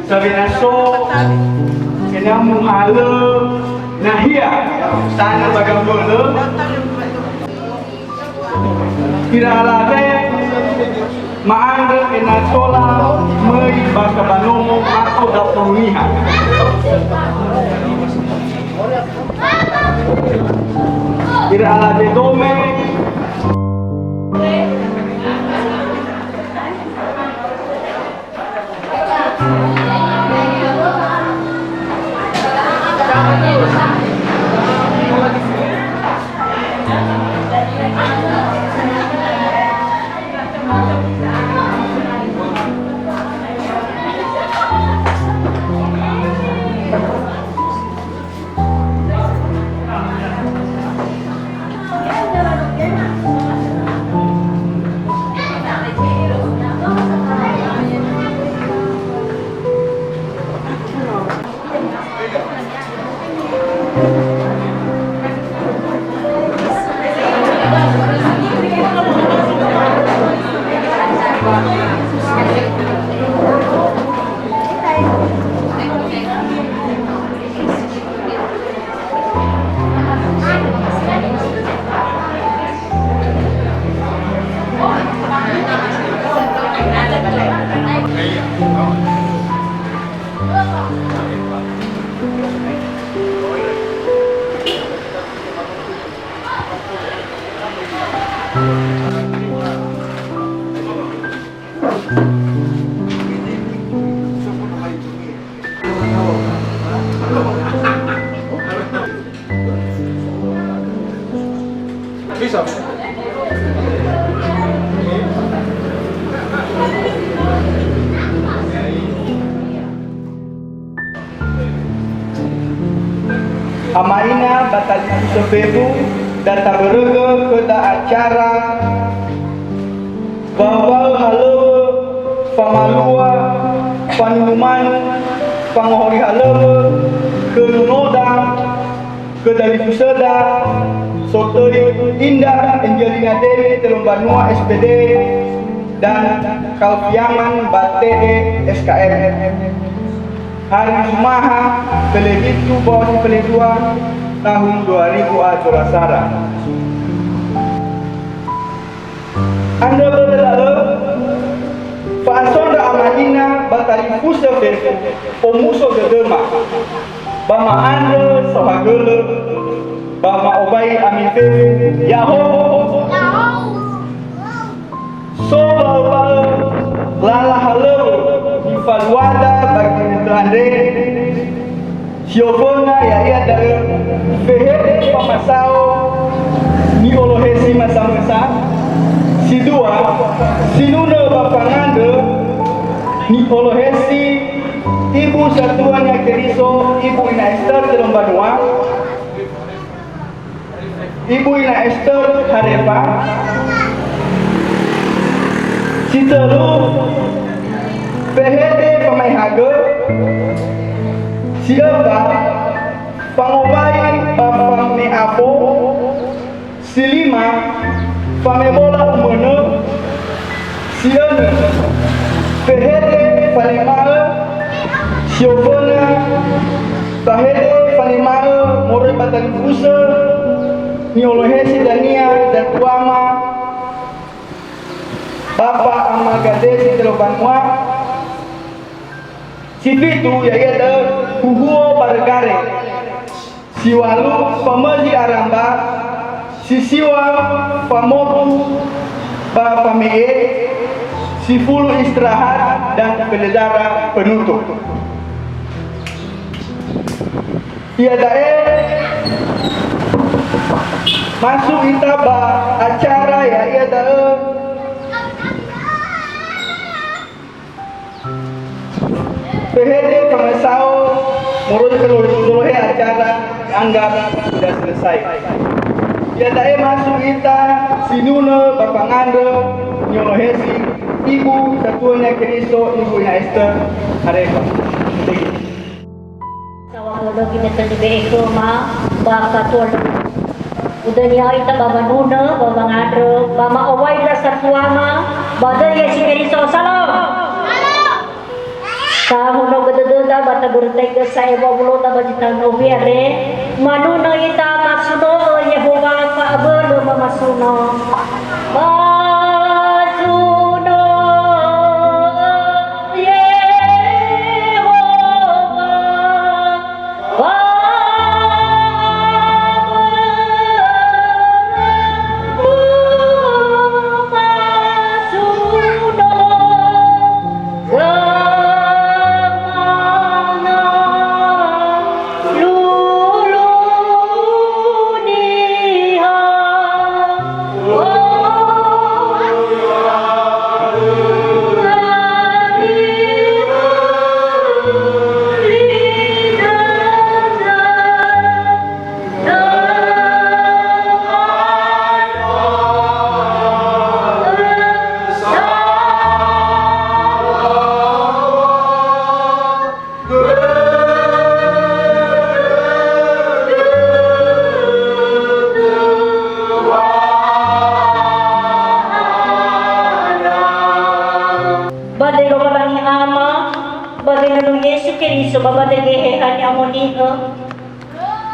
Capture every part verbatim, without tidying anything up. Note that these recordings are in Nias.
Sawena so ena'ö muhalö nahia tanö ba gambölö, ira alawe ma'andrö ena'ö tola möi bakha ba nomo ato dapulu niha. Ira alawe dome. Ama ina ba talifusö fefu, da tabörögö khöda acara wa'aŵa'ö halöŵö, famalua, fanunumanu, fangohori halöŵö khö nonoda, khö dalifusöda, sotöi Indah Angelina Dewi Telombanua S P D dan Kalfiaman ba T E S K M. Hari Jumaha, pele fitu Bawati pele dua, tahun dua ribu a dolasara. Andrö börö da'ö, fa'asondra ama ina ba talifusö fefu, omuso dödöma, ba ma'andrö saohagölö, ba ma'obai ami fefu, ya'ahowu. So wa'aŵa'ö lala halöŵö nifaluada ba ginötö andre, si oföna ya'ia da'ö fehede famasao ni'olohesi masamösa, si dua, sinunö ba fangandrö ni'olohesi Ibu Satuania Keriso, Ibu Ina Ester Telombanua, Ibu Ina Ester Harefa. Si tölu, fehede famaehagö. Si öfa, fangobai ba fame'afo. Si lima, famebola umönö. Si önö, fehede fanema'ö, si oföna, fahede fanema'ö moroi ba talifusö ni'olohesi dania datuama Bapa Ama Gadesi Telombanua. Si fitu, ya'ia da'ö huhuo ba rögare. Si walu, famözi aramba. Si siwa, famotu ba fame'e. Si fulu, istirahat, dan felezara, penutup. Iada'e masuk ita ba acara, ya'ia da'ö fehede famasao moroi khö zolohe acara, anggap sudah selesai. Iada'e masuk ita sinunö ba fangandrö ni'olohesi Ibu Satuania Keriso, Ibu Ina Ester Harefa. Saŵa'ölö ginötö nibe'e khöma ba fatua lö. Udönia ita ba wanunö, ba wangandrö, ba ma'owai ndra satuama, ba döi Yesu Keriso. Salom. Tahonogö dödöda ba tabörötaigö sa'ae wa'owuloda ba zi tanö owi andre, manunö ita masuno'ö Yehowa fa'abölö mamasuno. Masuno'ö Yehowa. Ba döi Lowalangi Ama, ba göi Nono Yesu Keriso, ba ba döi Geheha Ni'amoni'ö,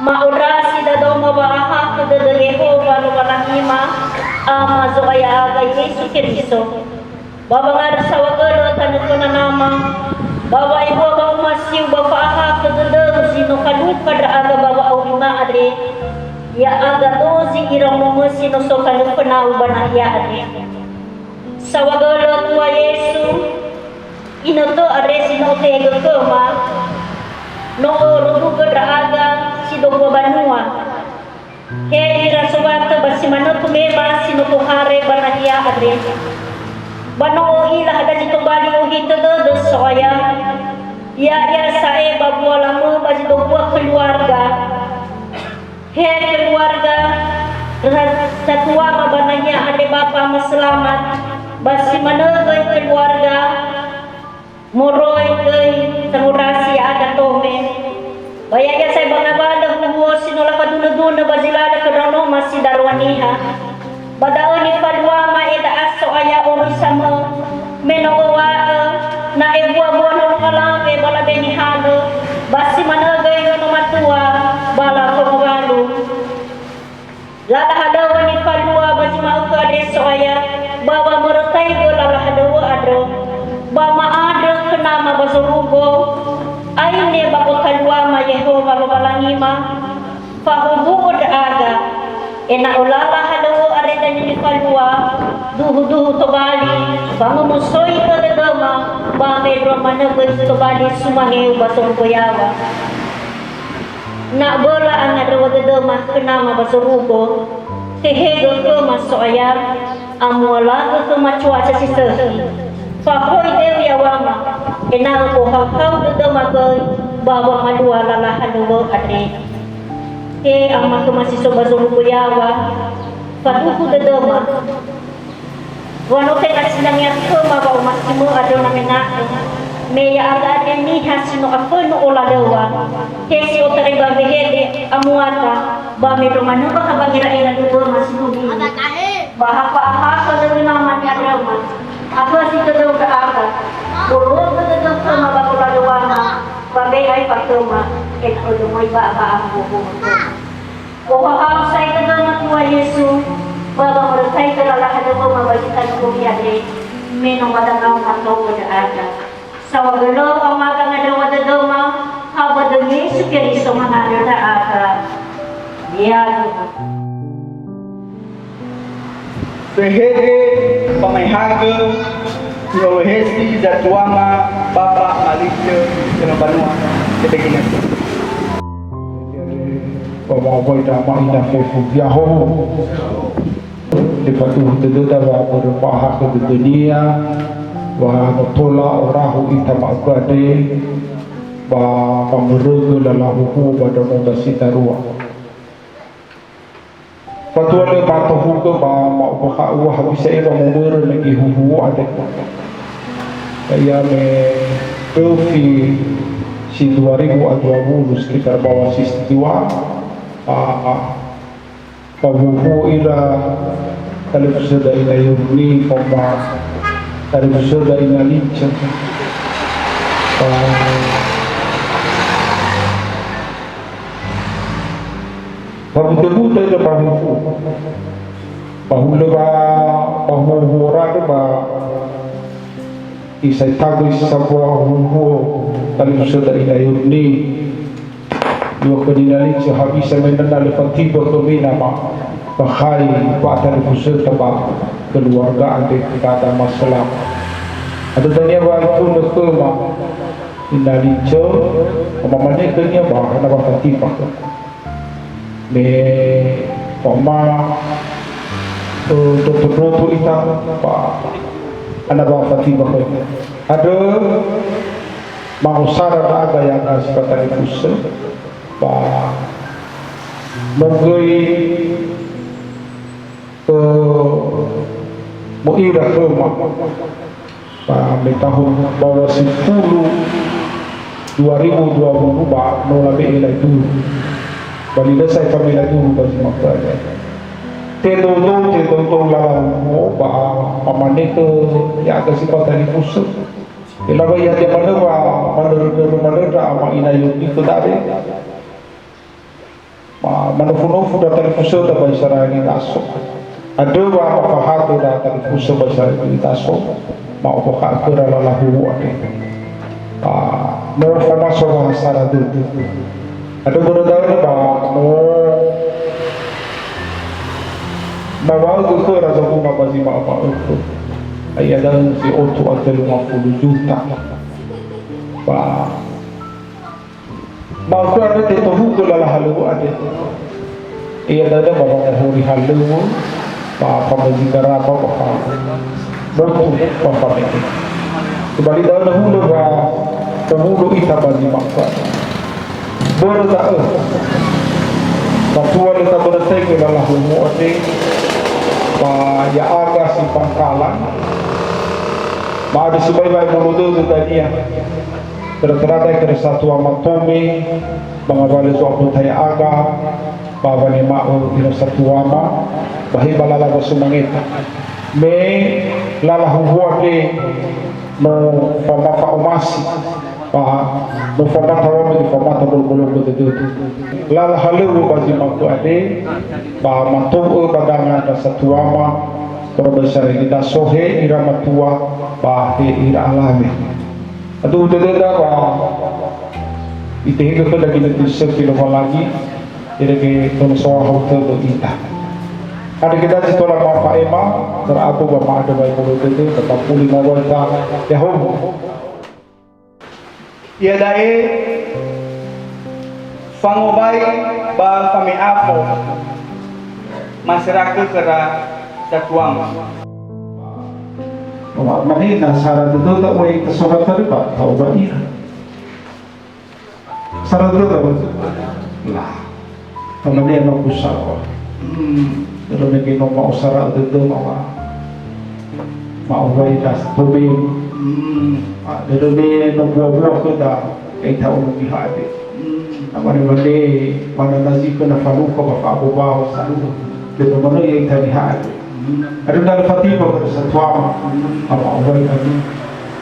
ma'ondrasi dödöma wa'ahakhö dödö Yehowa Lowalangima, Ama Zo'aya ya'aga Yesu Keriso. Ba wangarö saohagölö tanö khöna Nama, ba wa'ebua wa'omasiu ba fa'ahakhö dödöu zi no falukha ndra'aga ba wa'aurima andre, ya'aga dozi ira onomösi no so tanö khönau ba nahia andre. Saohagölö Tua Yesu, inötö andre si no tehegö khöma, no ö'örundrugö ndra'aga si do mbua banua. He ira sowatö ba si manö tumema si no tohare ba nahia andre. Ba no o'ila hadia zi tobali ohitö dödö So'aya. Ya'ia sa'ae ba mbua lamö ba zi do mbua keluarga. He keluarga, ra-, satuama ba nahia andre Bapa Ama Selamat, ba si manö göi keluarga, moroi göi sangondrasi ya'aga Tome. Ba ya'ia sa'ae ba ngawalö huhuo si no lafadunödunö ba zi lalö khö ndraonoma si darua niha. Ba da'ö nifaluama ena'ö So'aya oroisa mö, me no öŵa'ö, na ebua-bua nono alawe ba labe nihalö, ba si manö göi nono matua ba lafongowalu. Lala halöŵö nifalua ba zi ma'ökhö andre So'aya, ba wamörötaigö lala halöŵö andrö, ba ma'andrö khö Nama ba zorugo, aine ba gotaluama Yehowa Lowalangima, fahuhu'ö ndra'aga, ena'ö lala halöŵö andre dania nifalua, duhu-duhu tobali, fangomusoigö dödöma, ba mendrua manö göi tobali sumaheu ba zorugo yaŵa. Na böla angandröwö dödöma khö Nama ba zorugo, tehegö khöma So'aya, amualagö khöma cuaca si sökhi. Fahoi döi yaŵama, ena'ö ohauhau dödöma göi ba wamalua lala halöŵö andre. He Ama khöma si so ba zorugo yaŵa, faduhu dödöma. Wa no tenga sinangea khöma wa'omasimö andrö namena'ö, me ya'aga andre niha si no afönu olalöŵa, he si otarai ba wehede amuata, ba mendrua manö bakha ba gera'era dödöma si no mini. Ba ha fa'ahakhö dödö Nama ni'andröma, akhösi dödöu ndra'aga, bolo'ö dödöu khöma ba golalöŵama, ba mbe aefa khöma, ena'ö lö möi ba aba'a wowo. Ohahau sa'ae dödöma Tua Yesu, ba wamörötaigö lala halöŵöma ba zi tanö owi andre, me no ba danao matou'ö ndra'aga. Saohagölö amaga ngandröwö dödöma, ha ba döi Yesu Keriso mangandrö ndra'aga. Yaduhu. Fehede famaehagö ni'owehesi zatuama Bapa Malice Senobanua, sebegina. Ba wa'abai dama ina fefu yaho. Lefatuhu dödöda wa börö fa'ahakhö dödönia, wa no tola orahu ita ma'ökhö andre, ba wamörögö lala huhuo ba ndraonoda si darua. Fatua lö matohugö ba ma'ombakha'ö hewisa ira mobörö me ihuhuo andre. Ya'ia me töfi si dua ribu a dua wulu sekitar bawah sisi dua, a, a, fahuhuo ira talifusöda ina Yurni, faoma talifusöda ina Lica. Wabute-bute ira ba huku. Ba hulö wa, ba huo-huo randrö ba isai tagö isi sambua huhuo talifusöda ina Yurni. Dua khöni nali cö habisa menana lö fatiba khömi nama bahai ba talifusöda ba keluarga andre dada masalah. Ada dania wa itu lö khöma ina li cö, mamane khönia ba hana wa fatiba. Me fama, eh, doto-doto ita, ba, ana ba fatiba khönia. Andrö, mangosara ndra'aga ya'aga si ba talifusö, ba, no göi, eh, möira khöma. Ba me tahun bawa sifulu dua ribu dua puluh ba no labe'e laedulu. Ba li lö sa'ae fame laedulu ba zi ma'ökhö andre. Tedou-dou, tedou-dou lala huhuo ba mamane khö ya'aga si ba talifusö. Elawa ihadia manö wa manörö-nörö manö ndra ama ina Yurni khö da'e. Ma-, manofu-nofu ndra talifusöda ba Israeli Daso. Andrö wa mafahatö ndra talifusö ba Israeli Daso, ma'ombakha'ö khöra lala huhuo andre. Ah, no famaso wa sara dödö. Andrö börö da'ö ba no mawaögö khöra zohuma ba zi ma'ö-ma'ökhö. Ai da'ö zi otu a tölu ngafulu juta. Ba Ma'ökhö andre tetohugö lala halöŵö andre. Ia da'ö ba wangohori halöŵö, ba famözi garaba, ba fa-, botu, ba fame'e. Tobali da'ö na hulö wa towulo ita ba zi ma'ökhö andre. Börö da'ö, fatua lö tabörötaigö lala huhuo andre, ba ya'aga si Bangkalan, ma'andrö sibai wa'ebolo dödö dania. Töra-töra da'e khöra satua ama Tome, ba ngawalö zo'aboto ya'aga, ba wanema'ö ira satua ama, ba he ba lala wa sumangeta. Me lala huhuo andre no fama fa'omasi, ba no fama tawame, no fama tabolo-bologö dödöda. Lala halöŵö ba zi ma'ökhö andre, ba matou'ö ba danga ndra satua ama, khöra ba Israeli Daso he ira matua, ba he ira alawe. Aduh, dödöda wa itehegö khöda ginötö sökhi Lowalangi, irege tono so'ahou tödö ita. Andre khöda zi tola mafa'ema, töra abu wa ma'andrö wa'ebolo dödö, ba tapuli mawaita, ya'ahowu. Iada'e fangobai ba fame'afo masyarakat khöra satuama. Mane na sara dödöda ua ita sohata dödö ba tau ba ira. Sara dödöda ba. Lah. Tamane no kusara. Hmm. Dödö me no ma'osara dödö mawa. Ma'owai das tobe. Hmm. Ah, dödö me no bua-bua khöda. Ai ta'u mihade. Hmm. Amane-mane mana nazi khöna faluka ba fa'abobaho saluhö. Dödö manö ai ta nihade. Adu na fatiba khöda satuama. Apa awai kami.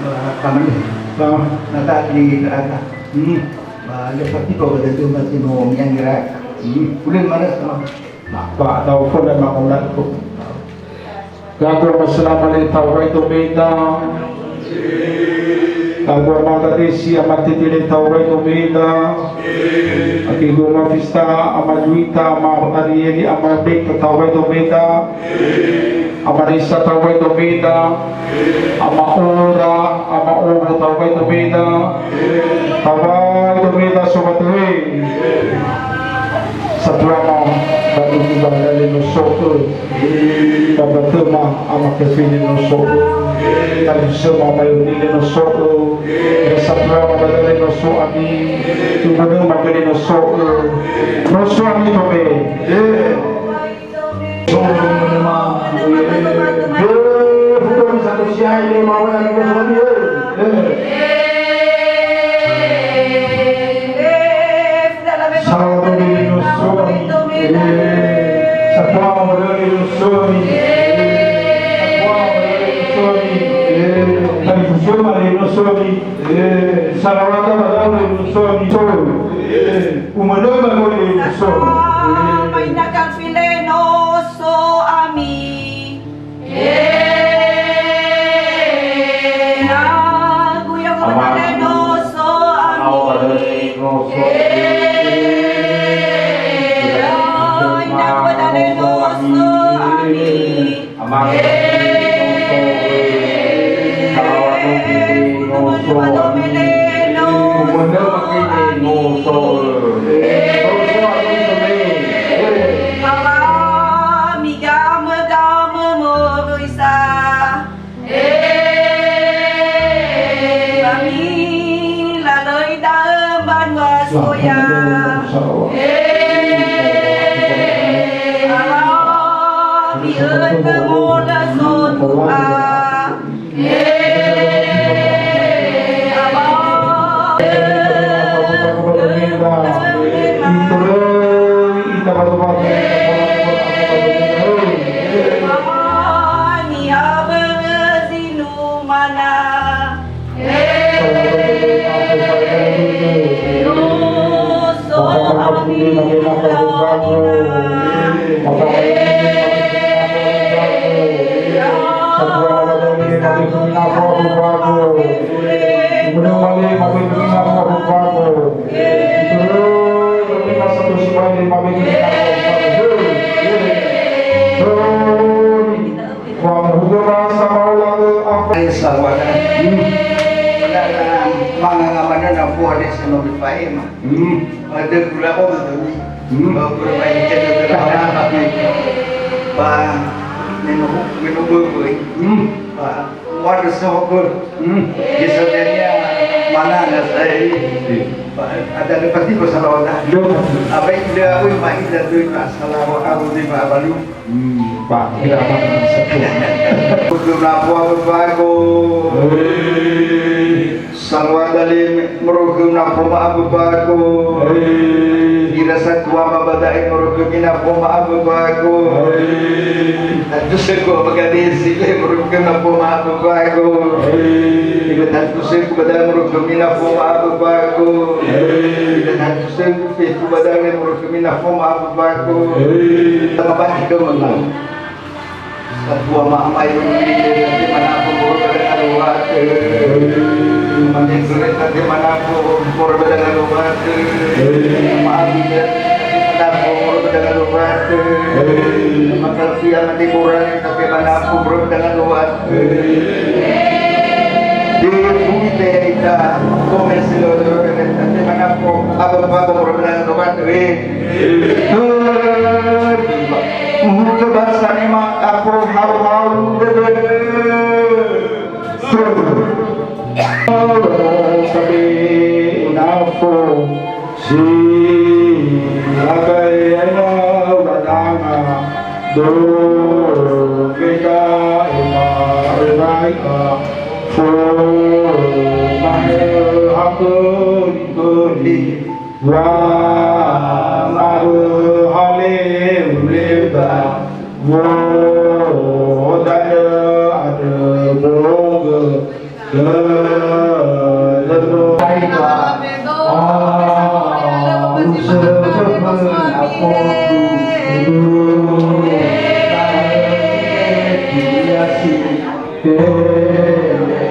Ba, tamane. Ba. Na ta di neraka. Hmm. Ba, lö fatiba ba dödö mati no mi'angeraka. Hmm. Hulö manö sama. Ba, da'ö föna ma'ona'ö. Gagu ama selama le tawai domeda. Gagu ama Gadesi, ama Tete le tawai domeda. Ake goma Fista, ama Juita, ama Arieli, ama Beka tawai domeda. Ama Risa tawai domeda. Ama Ora, ama Owo tawai domeda. Tawai domeda sobatö. Satuama ba dudu ba dale no so'ö. Ba batö ma ama Kevin no so'ö. Talifusö ma ama Yoni le no so'ö. Satuama ba dale no so'ö ami. Tubu ma gale no so'ö. No so'ö ami tobe. Eh. Salawata ba da'ö le nuso ami so. Umönö ba goi le nuso. Ba ina kalfi le noso ami. Lagu ya ba le noso ami. Ina ba le noso ami. Amang, Manga ngamanö na buah desa no bifa'ema. Hmm. Ada gula o betul ni. Hmm. Ba, neno, neno böböi. Hmm. Ba, waduh sohobö. Hmm. Biasanya mana nggak saya ini? Iya. Ba, ada dapat tiba salah orang. Iya. Apa yang dia, oh, ma ida tu, ba, salah orang, apa tu, ba, balu. Hmm, Pak, tidak apa-apa, sepuh. Betul apa, Pak? Hei. Sanua dali moroi khöu nafoma aböbögu. Hei. Ira satua mama da'e moroi khömi nafoma aböbögu. Hei. Tantu seku ba gadesi le moroi khöu nafoma aböbögu. Hei. Ira tantu seku ba da'e moroi khömi nafoma aböbögu. Hei. Ira tantu seku fefu ba da'e moroi khömi nafoma aböbögu. Hei. Tama baki khöu menang. Satua ma'amai uli, te manapo moroi ba danga luatö. Mane gere, te manapo moroi ba danga luatö. Ma'abi, te manapo moroi ba danga luatö. Makalfia mane borane, te manapo moroi ba danga luatö. Te bui te ita, kome silolo, te manapo, apa-apa moroi ba danga luatö. Uhuke ba sanema apo hau-hau dödö. Sabe nafo si lagai aina wadanga do gega ema erai a fo mahe hakö ni köni. Wa ma'öhale uleba, wo danö andrö bologö, dödö.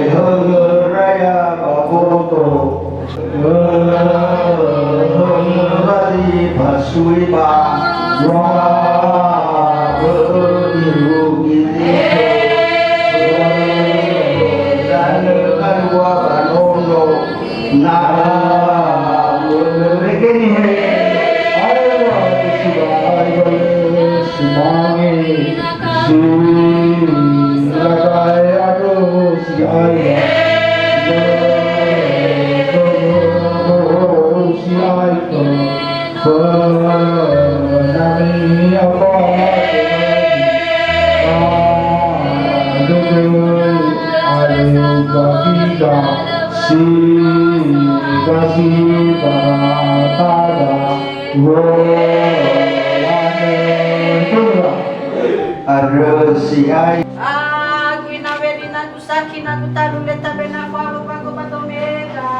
Hölö raya ba boto. Hölö bali ba sui ba. Wa, hölö irugi. Hölö kalua ba nono. Na, hölö rekeni he. Ayo, sibai, simange. Silakai ado si'ai. Si'ai. Fenami apa? Ayo bakita. Siba-siba tada. Wo. Andrö si'ai. Ah, kui na weli na gusaki na gutalu meta bena falo bago ba domeda.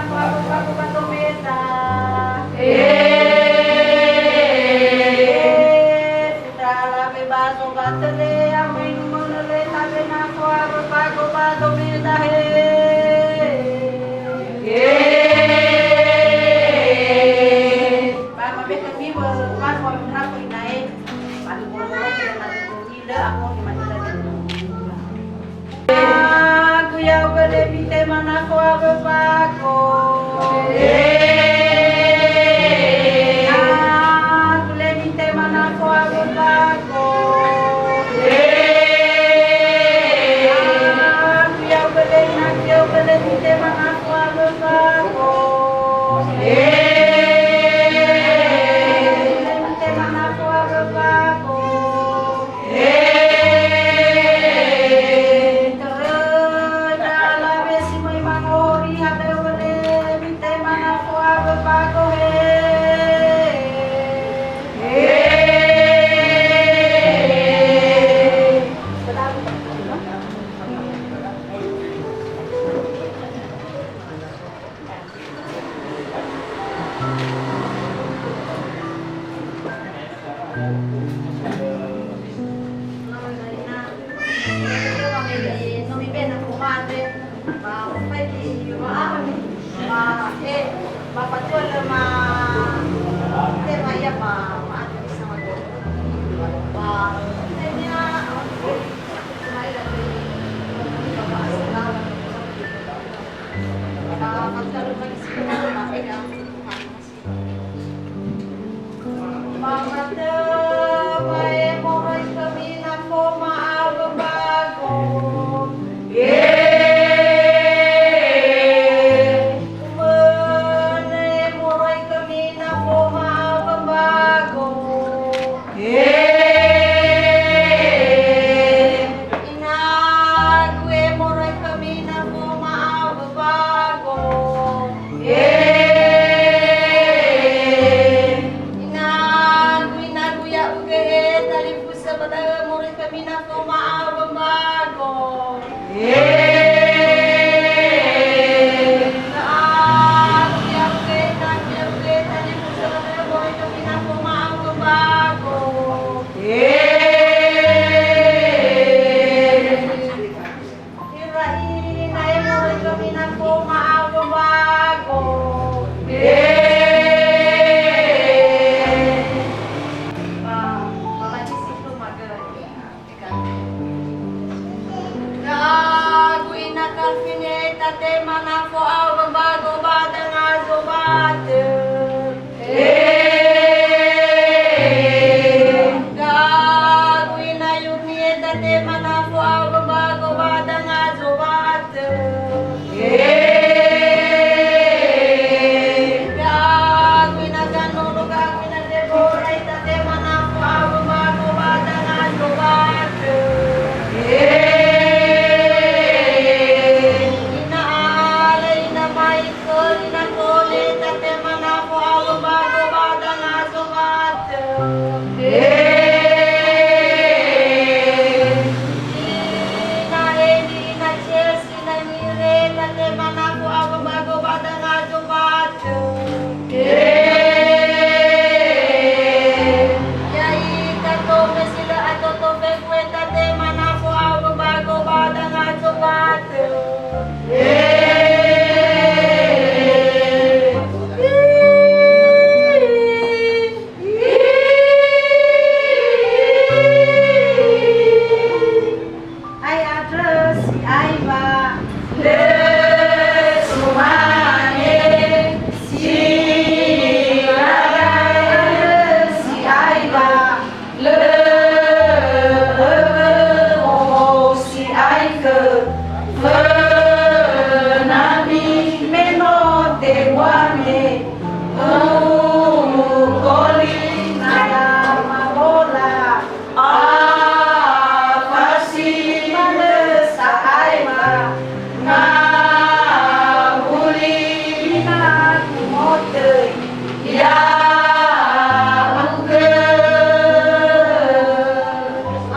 Bago-bago ba domeda. He. Sindra alawe ba zobatö le, amai numönö le tabe nafo awö bago ba domeda he. He. Ba mabe khömi wö, ba nafo awö bago inae. Ba nafo awö bago inae. Agu ya'ugö le mitema nafo awö bago. Agu le mitema nafo awö bago. Agu ya'ugö le, inagu ya'ugö le mitema nafo awö bago. Le mitema nafo awö bago. He. Töröi ndra alawe si möi mangohori halöŵö le mitema nafo awö bago he. He. Ba matö, ba e moroi khömi nafo ma'awö mbago. He. Umönö e moroi khömi nafo ma'awö mbago. He. Inagu e moroi khömi nafo ma'awö mbago. He. Inagu, inagu ya'ugö he talifusö ba da'ö moroi khömi nafo ma'awö mbago. He. Inagu ya'ugö he, inagu ya'ugö he talifusö ba da'ö moroi khömi nafo ma'awö mbago. He. Ira ina e moroi khömi nafo ma'awö mbago. He. Ba, ba lagi situ mage. Ya'agu ina Kalvine tatema nafo awö mbago ba danga Zobatö. He. Ya'agu ina Yurnie tatema nafo awö mbago ba danga Zobatö. He. Ya'agu ina Ganono, ya'agu ina Debora, itatema nafo awö mbago ba danga Zobatö. He. Ina Ale, ina Mai, Ina Kole tatema nafo awö mbago ba danga Zobatö. He. Ina Eli, ina Jesi, ina Nire tatema nafo awö mbago ba danga Zobatö. He. Ya'ita Tome si lö ato to fefu e tatema nafo awö mbago ba danga Zobatö. Ai andrö si'ai wa lö sumane, si'ai andrö si'ai wa Lö, lö, lö, lö, si'ai khö fönami me no tebuane, ukoli na mabola, afasi manö sa'ae ma ngawuli na kumotöi. Ya'ugö,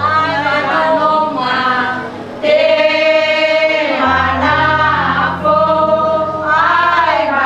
ae ba noma, tema nafo, ae ba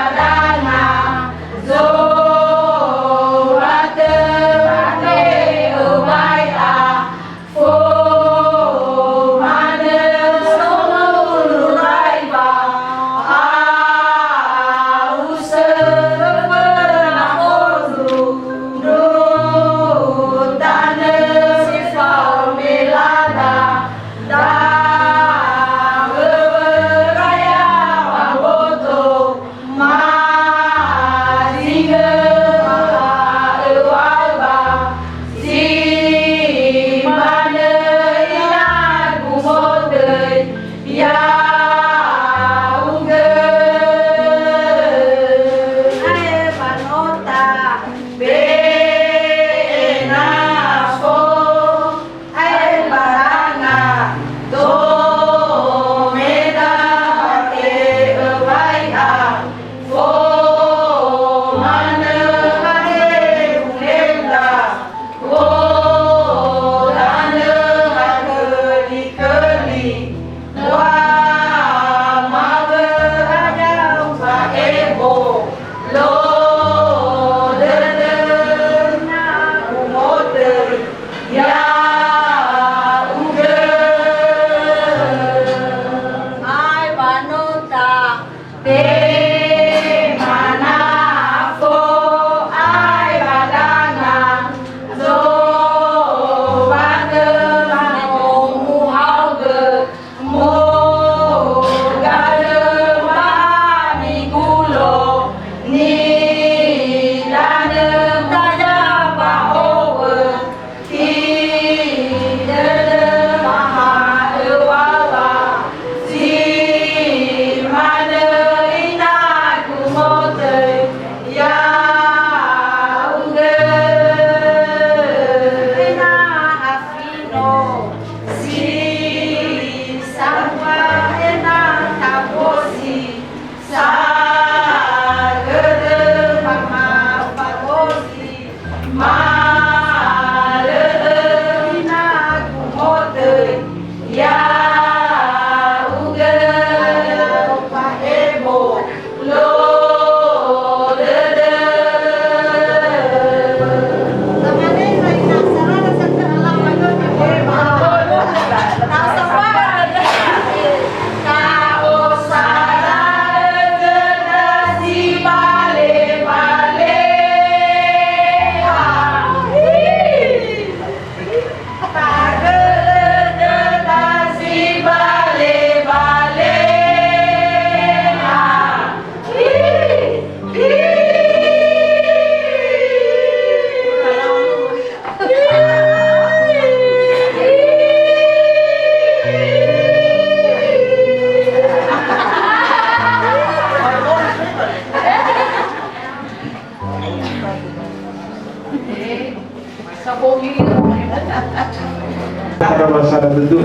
Ada masalah tentu.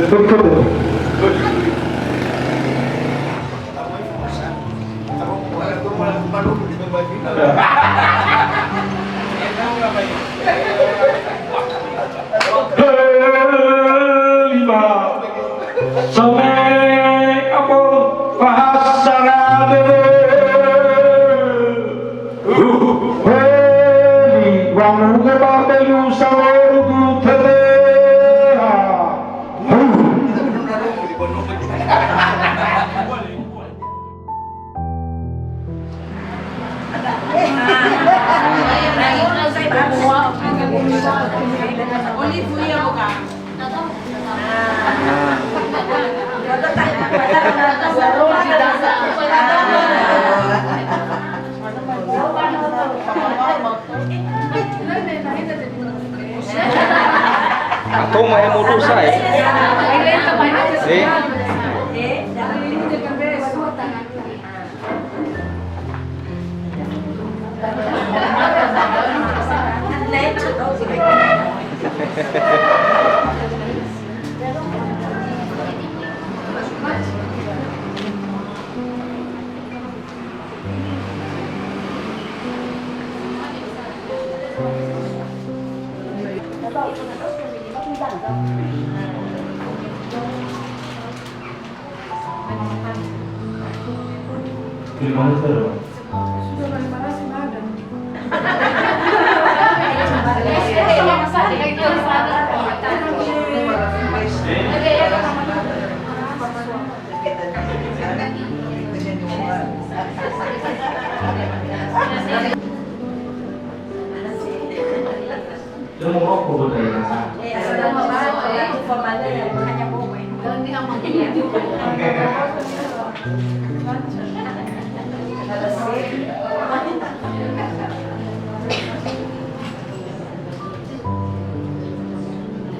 Berikut itu. Lima. Sampai apa bahasa. Heli, wanguga ba belu sangoru gu tebeha. Atau mau modus saya? Eh?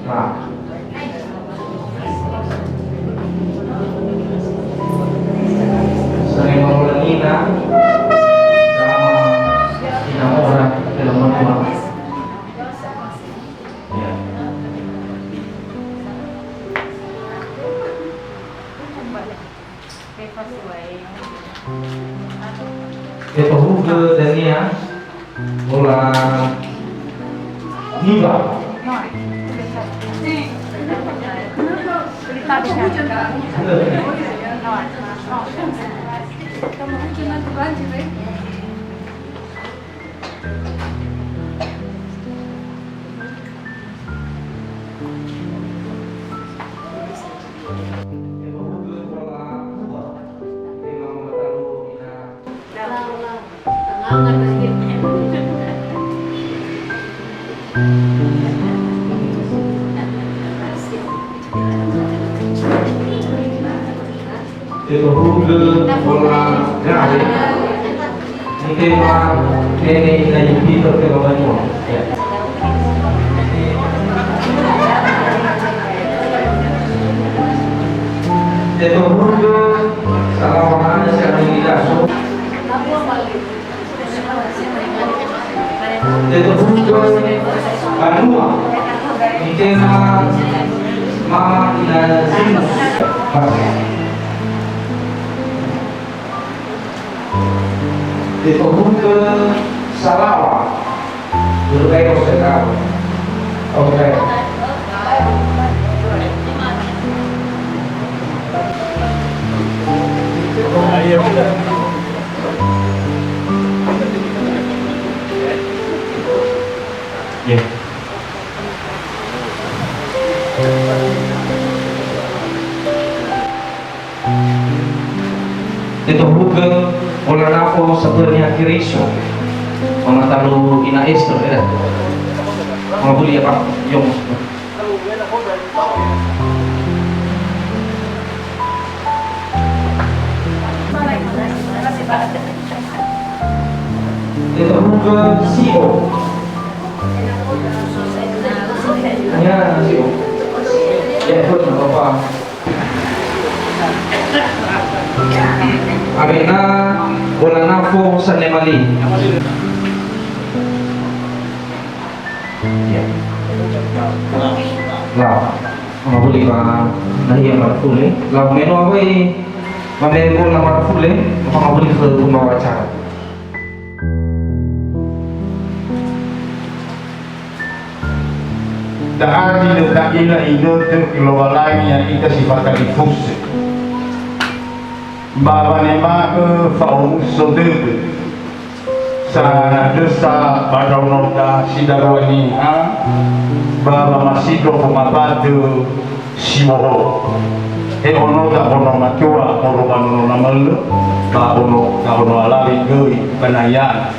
Nah. Sering mengulangi, nah. Sama ina ora dalam menua. Ya. Fetohugö dania mola niba. Fetohugö mola gahe. Nitema nene ina Yupiter te babanua. Ya. Fetohugö salawa hana si anu nidaso. Fetohugö banua, nitema ma ina Zinus. Fetohugö salawa. Börö baero sedaro. Oke. Ye. Fetohugö mola nafo sapönia Keriso. Mama talu ina Ester, ya. Mama buli ya, Pak. Yong. Fetohugö si'o. Ya, si'o. Ya, betul, Bapak. Awena mola nafo sanemali. Ya. Lau, mangawuli ba nahia marafule. Lau, me no awai ba me bola marafule, mangawuli khö pembawa acara. Da'a zi lö ta'ila inötö khö Lowalangi ya'ita si fatalifusö. Ba wanema'ö fa'omuso dödö. Sanandrösa ba ndraonoda si darua niha, ba wamasindro fongabadö si bohou. He onoda ono matua moroi ba nono namölö, ba ono, ba ono alawe göi ba naian.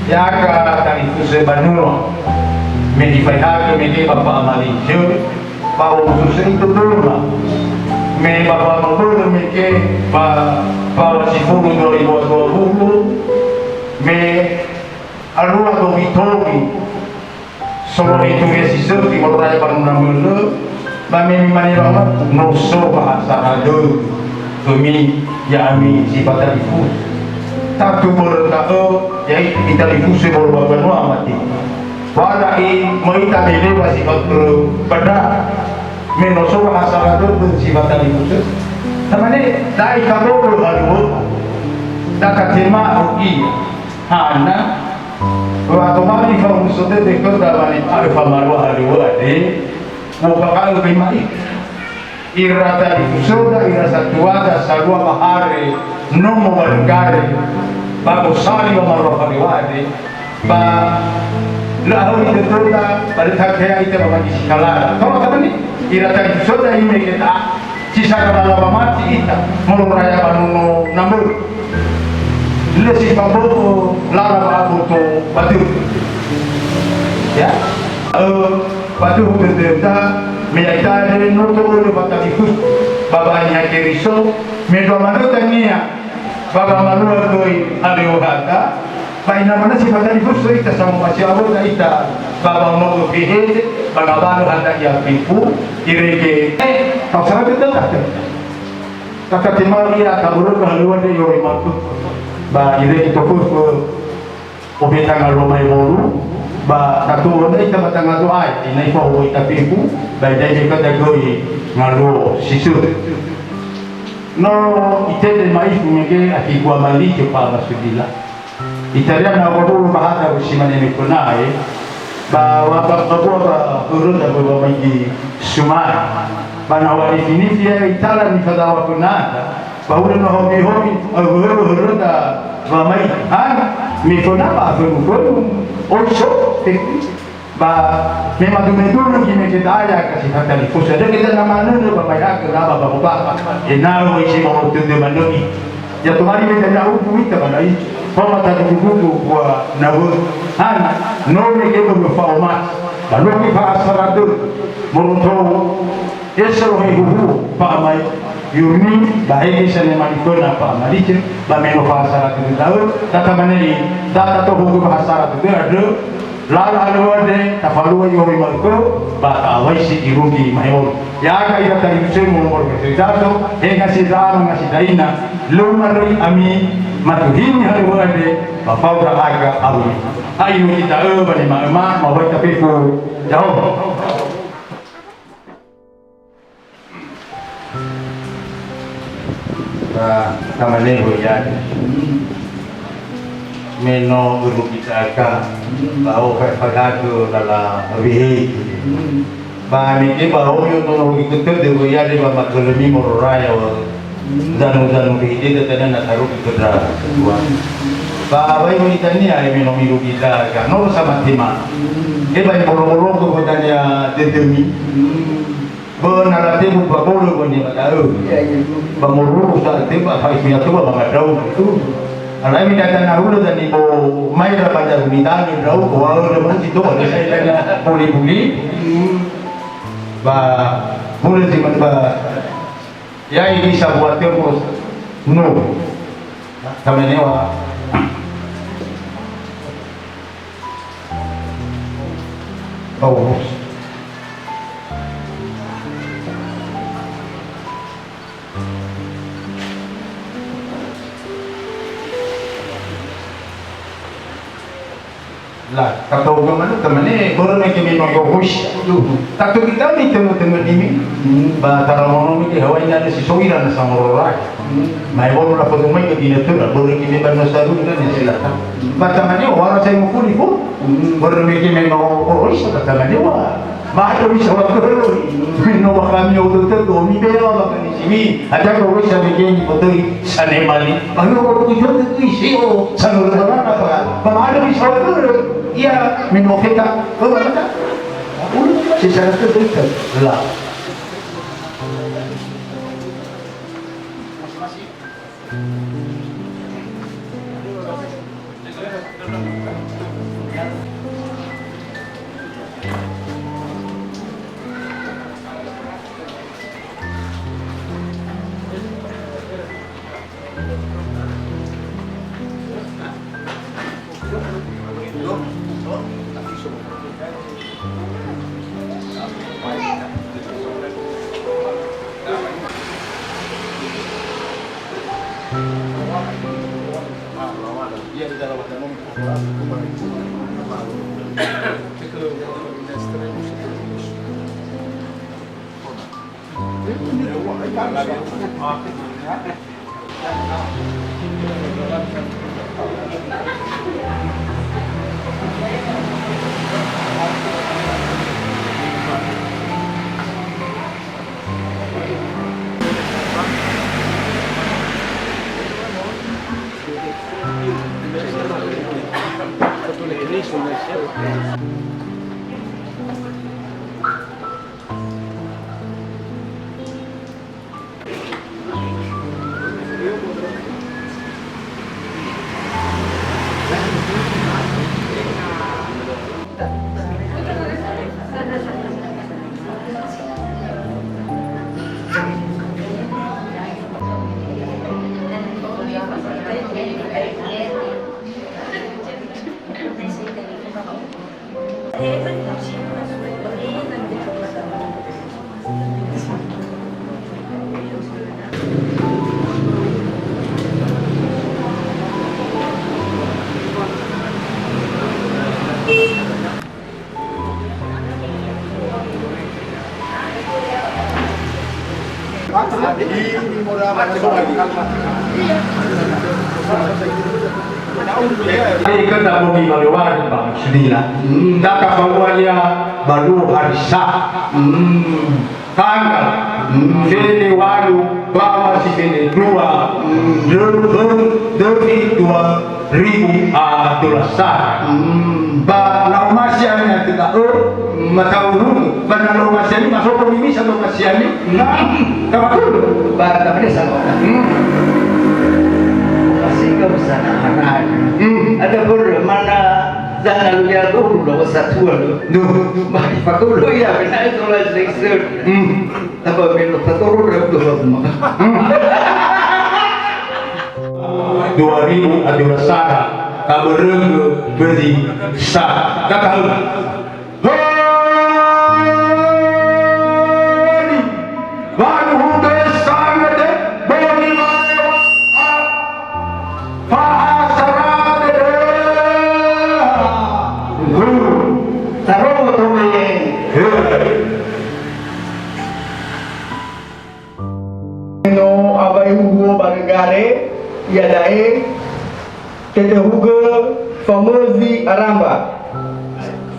Ya'aga talifusö banua, me ifaehagö mege ba fa'amalizö, ba omususöi tödöma. Me ba wamabölö mege ba, ba wa sifulu dua ribu dua puluh, me alua dowi-dowi, solohe turia si sökhi moroi ba nuna mölö, ba me mimane wama, no so bahasa radö, khömi, ya'ami si fatalifusö. Tatu börö da'ö, ya'ita italifusö moroi ba banua mate. Wa da'i möi tabelewa si faturö bada. Me no so wa hasara dödö si fatalifusö. Tamane, da'i kabo'ö haluo. Da katema'ö ia. Hana. Wa tomali fa'omuso dödö khöda wani a'ö famalua haluo ade. Mo baka'ö bai ma'i. Ira talifusöda, ira satuada, salua ba hare, nomo walenggare, ba gosali ba malua fabewade, ba lö ahöli dödöda, ba lö takea'ita ba magisi kalara. Toro tamane, ira talifusöda ime keta, si sara lala ba mati ita, molo raya ba nono nambö. Lö si fabö'ö lala ba aboto ba dödö. Ya? Ö, Ba dödöda, me ya'ita andre no to'ölö fatalifusö ba wa'aniha Keriso, me ndrua manö dania ba wamalua göi halöŵöhada, ba ina manö si fatalifusö ita samomasi awöda ita ba wamo'ö fehede ba ngawalö hada ia fefu, irege, eh, tau sara dödöda. Takatema'ö ia taboröka halöŵö andre i'oroi ma'ökhö, ba irege toföfö. Obe tangalo mai wolu, ba tato'ö ita ba tangalo ae, ena'ö ifao ita fefu, ba ena'ö me kada göi ngaluo si sökhi. No itende ma'ifu mege akhi gua mali ke pa masudila. Italia na wabulu bahada si mane mifönae, ba wa ba ba ba ba höröda ba ba maigi sumai. Ba na wa nifi-nifi ya itala nifadawa fönada, Ba hulö no homi-homi, eh, hörö-höröda wamai, ha? Miföna ba fönu-fönu, oi so, eh, ba me madumedulu gi me kedaya kasi fatalifusö. Dökeda na manönö ba mai akö na ba ba ba. Ena'ö oi si mau tödö manöi. Ya tomali me dana ugu ita ba nai. Homa tadugu-dugu bua nawö. Ha? No me kebo fa'omasi. Ba no ki fa'asara dö. Morotou. Esero he huhu, fa'amai, yurmi, ba hege sene mani föna fa'amalice, ba me no fa'asara tödö da'ö, tatamanei, data tohugu fa'asara tödö andrö, lala halöŵö andre, tafalua i'oroi ma'ökhö, ba ta'awaisi irugi maheolu. Ya'aga ira talifusöi moroi-moroi dato, he ngasi da'a, ngasi da'ina, lö maröi ami, matuhini halöŵö andre, ba fao ndra'aga awöli. Ha irugi da'ö, ba nima'öma, mawai tafefu, Ya'ahowu. Ba tamane hoya. Me no guru kita aka. Ba o fa fa gago lala wehe. Ba me ke ba o yo no no gitu de hoya de ba makalemi mororaya wa. Zanu zanu ke ide de tanya na taruh gitu da. Ba bai ho itania me no miru kita aka. No sama tema. E ba boro-boro ko tanya de demi. Böna latebu ba bolö bönia ba da'ö. Iya, iya. Ba moruru sa teba fai suya toba ba madrau itu. Alai mi data na hulö dani bo mai ra ba daru mi dani drau ko wa hulö mati toba le sai dani buli-buli. Ba hulö si man ba ya ini sabuah tembus. No. Kami newa. Paulus. La, katau ga manö, tamane, börö mege memang goroisa. Tatu kita ni tengö-tengö dimi, ba taramono mege hawaina ada si soira na sangorora. Mai bolu la foto mai ke dina tura, börö mege ba no saru na ni silata. Ba tamane, wara saya mukuli pun, börö mege memang goroisa, ba tamane, wa. Ma'andrö bisa wa göröi. Me no bakami odo tödö, mibe'e wa bakami siwi. Ada goroisa mege ni foto i sane mali. Ba no ko tujuan tödö i sio, sanu röhöra apa. Ba ma'andrö bisa wa göröi. Iya, me no feta. Oh, mata. Ulu, secara terdekat. Lah. Ikana bongi malewan bang sedila. Hmm, daka bawa ya baru harisa. Hmm, tanggal, hmm, fene walu, bawa si fene dua, hmm, döfi dua ribu a dua belas. Hmm, ba na omasi ami na tidak, eh, matau rumu. Ba na omasi ami, masoko mimisa omasi ami. Nah, kapakulu. Ba, tapi dia sama. Hmm. Masih kau sana anak. Hmm. Ada ber-, mana Zana lu ya guru lo satua lo. Duh. Ba fakulu ya, benar itu lah seleksi. Hmm. Apa melo satoru rem tu lo semua. Hmm. Dua ribu a dua belas, kabörögö bözi sa. Katahu. Honi. Waduhu desa ngede, boni laewa, a, fahasara dede. Tarongo tome. He. No awai uhuo ba negare, iada'e, Tetehugö famözi aramba.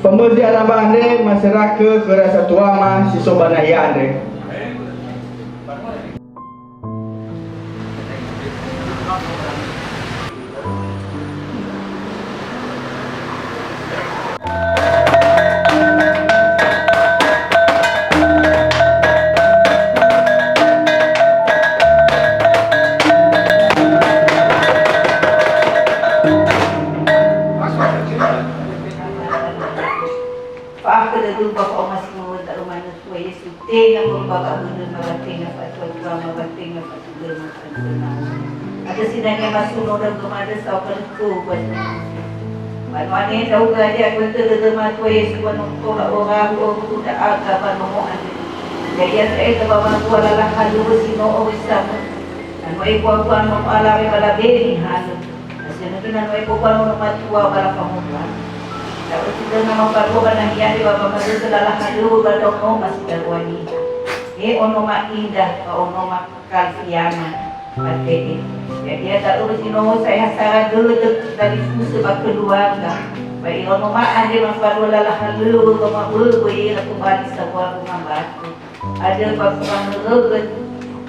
Famözi aramba andre maserakö khöra satuama si so ba nahia andre. Fa'akhö dödöu ba fa'omasi ngawöda Roma Notua Yesu, tenga morua ba bölöma, ba tenga fa'atua-tuama, ba tenga fa'atugöma. Andrö sinangea masuno ndra'ugö ma'andrö saohagölö khöu ba dödöu. Ba no ane ndra'ugö hadia göi tödö dödöma Tua Yesu ba no tola orahu orudu ndra'aga ba nomo andrö. Ya'ia sa'ae ba wangua lala halöŵö si no owusamö. Na no ebua-bua nono alawe ba labeni halö. Na si önö na no ebua-bua nono matua ba lafamombua. Da'ö si lö na mafalua ba nahia andre ba wamazökö lala halöŵö ba ndraono ma si darua niha. He onoma indah ba onoma kalfiama, ba te'e. Ya'ia da'ö si no sa'ae hasara dödö talifusö ba keluarga. Ba ira onoma andre mafalua lala halöŵö ba mawöwö ira tobali sawuaru ngambakö. Andrö ba fangörögö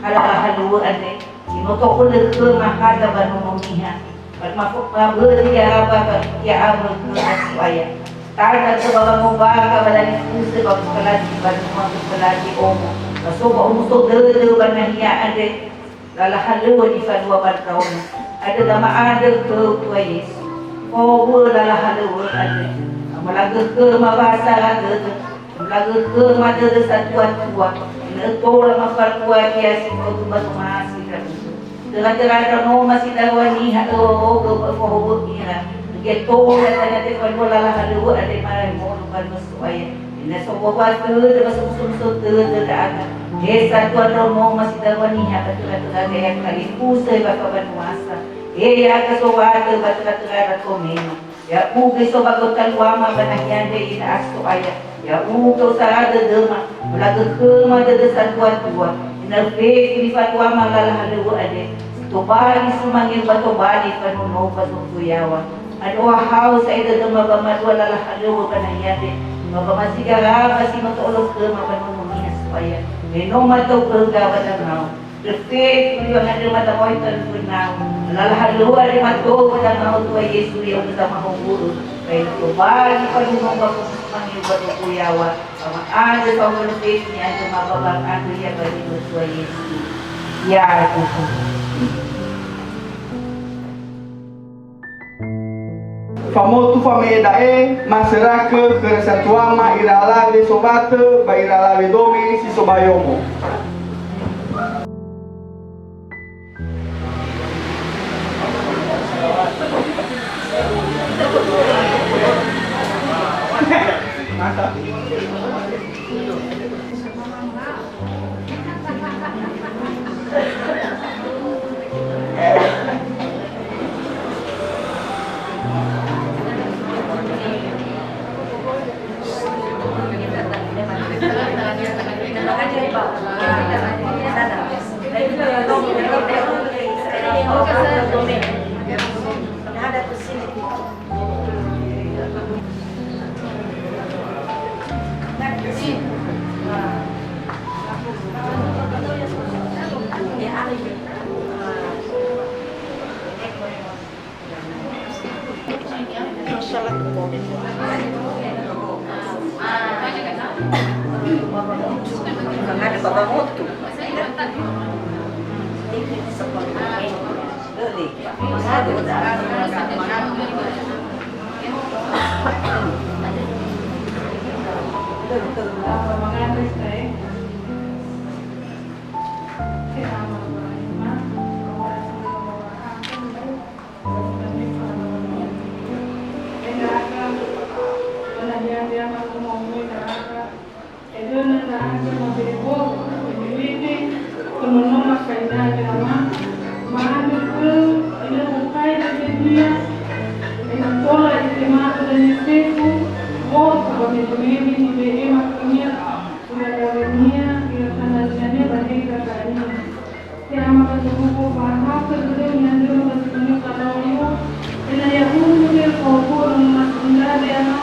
lala halöŵö andre, si no to'ölö khöma hada ba nono niha. Ba mafo-, mabözi ya'aga ba ya'aga khöma So'aya. Tandra tö ba wangombakha ba dalifusö ba gofaladi ba numa gofaladi omo. Ba so ba omuso dödö ba nahia andre, lala halöŵö nifalua ba ndraono. Andrö da ma'andrö khöu Tua Yesu. Fowu'ö lala halöŵö andre. Amalaga khöma wahasara dödö. Amalaga khöma dödö satua-tua. Ena'ö tola mafalua ia si faudu ba nomasi ndra'ugö. Töra-töra ndraono ma si darua niha öwöwögö ba öfohowö ira. Ge tola tania tefalua lala halöŵö andre marahi mono ba ndraono So'aya. Ena'ö sowawa tödö ba somuso-muso tödö ndra'aga. He satua ndraono ma si darua niha ba töra-töra gaya kalifusö ba kabanuasa. He ya'aga sowatö ba töra-töra ndraono. Ya'ugö so ba gotaluama ba nahia andre ira So'aya. Ya'ugö usara dödöma, olaga khöma dödö satua-tua, ena'ö fefu nifaluama lala halöŵö andre, si tobali sumangeu ba tobali fanonou'ö ba zofu yaŵa. Andrö ohahau sa'ae dödöma ba malua lala halöŵö ba nahia andre, ba wamazi garaba si no to'ölö khöma ba nono niha So'aya. Me no matou'öga ba dangau. Döfe, tuliwang andrö mata moi tantunau. Lala halöŵö andre mato pada ngau Tua Yesu ya'ugö zamahowu'ö. Baik tobali falunö ba fokus mangeu ba doku yaŵa. Sama andrö saumö döfe ni andrö mababa andrö ia ba niwö Tua Yesu. Ya Tuhan. Famotu fame'e da'e, masörakö khö ira satuama ira alawe sowatö ba ira alawe dome si so ba yomo. Edöna ndra'aga mabe'e wolo, wene-wene, tononoma kaina gerama, ma'andrö khöu, ena'ö bokai dödönia, ena'ö tola itema'ö dania fefu, wolo ba wene-wene nibe'ema khönia, ira dawenia, ira tanania ba hega dania. He Ama ba zorugo, fa'ahakhö dödöu ni'andröma ba zi manö falaŵa-Nia, ena'ö ya'ugö te fa'ohugö nonö masindade Ama,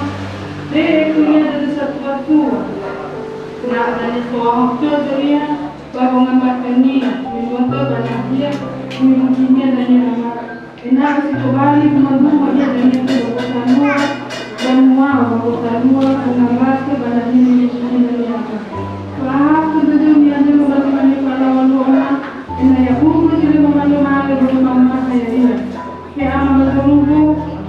be'e khönia dödö satua-tua. Ena'ö dania so'aho tödö ia ba wangambakö-Nia, me luo tö ba nahia, me mulinia dania Ama. Ena'ö si tobali dumaduma ia dania khö ba gotalua, banua ba gotalua, ba ngambakö ba nahia nibe'e dania Ama. Fa'ahakhö dödöu ni'andröma ba zi manö falaŵa-Nia Ama, ena'ö ya'ugö si lö mamalö-malö börö mamaha ya'ia. He Ama ba zorugo,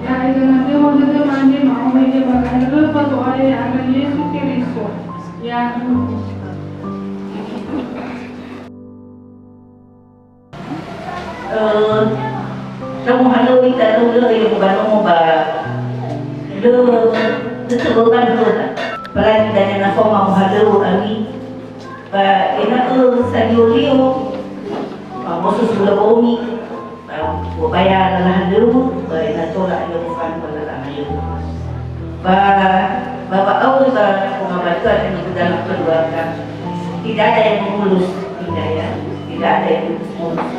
ya'e zanandröma dödöma andre ma'ohe ia ba ga'eröfa Zo'aya ya'aga Yesu Keriso. Ya Tuhan. Eh, na mohalöŵö ita lö, lö, ya, bukan nomo ba, lö, lö, lö, lö, lö, apalagi dania na faoma mohalöŵö ami, ba ena'ö salio-lio, ba moso sulawoni, ba, ba ya lala halöŵö, ba ena'ö tola lö mofanö ba lala halöŵö. Ba, ba wa'auri ba pengabatuan yang di dalam keluarga, tidak ada yang mengurus, tidak ya, tidak ada yang mengurus.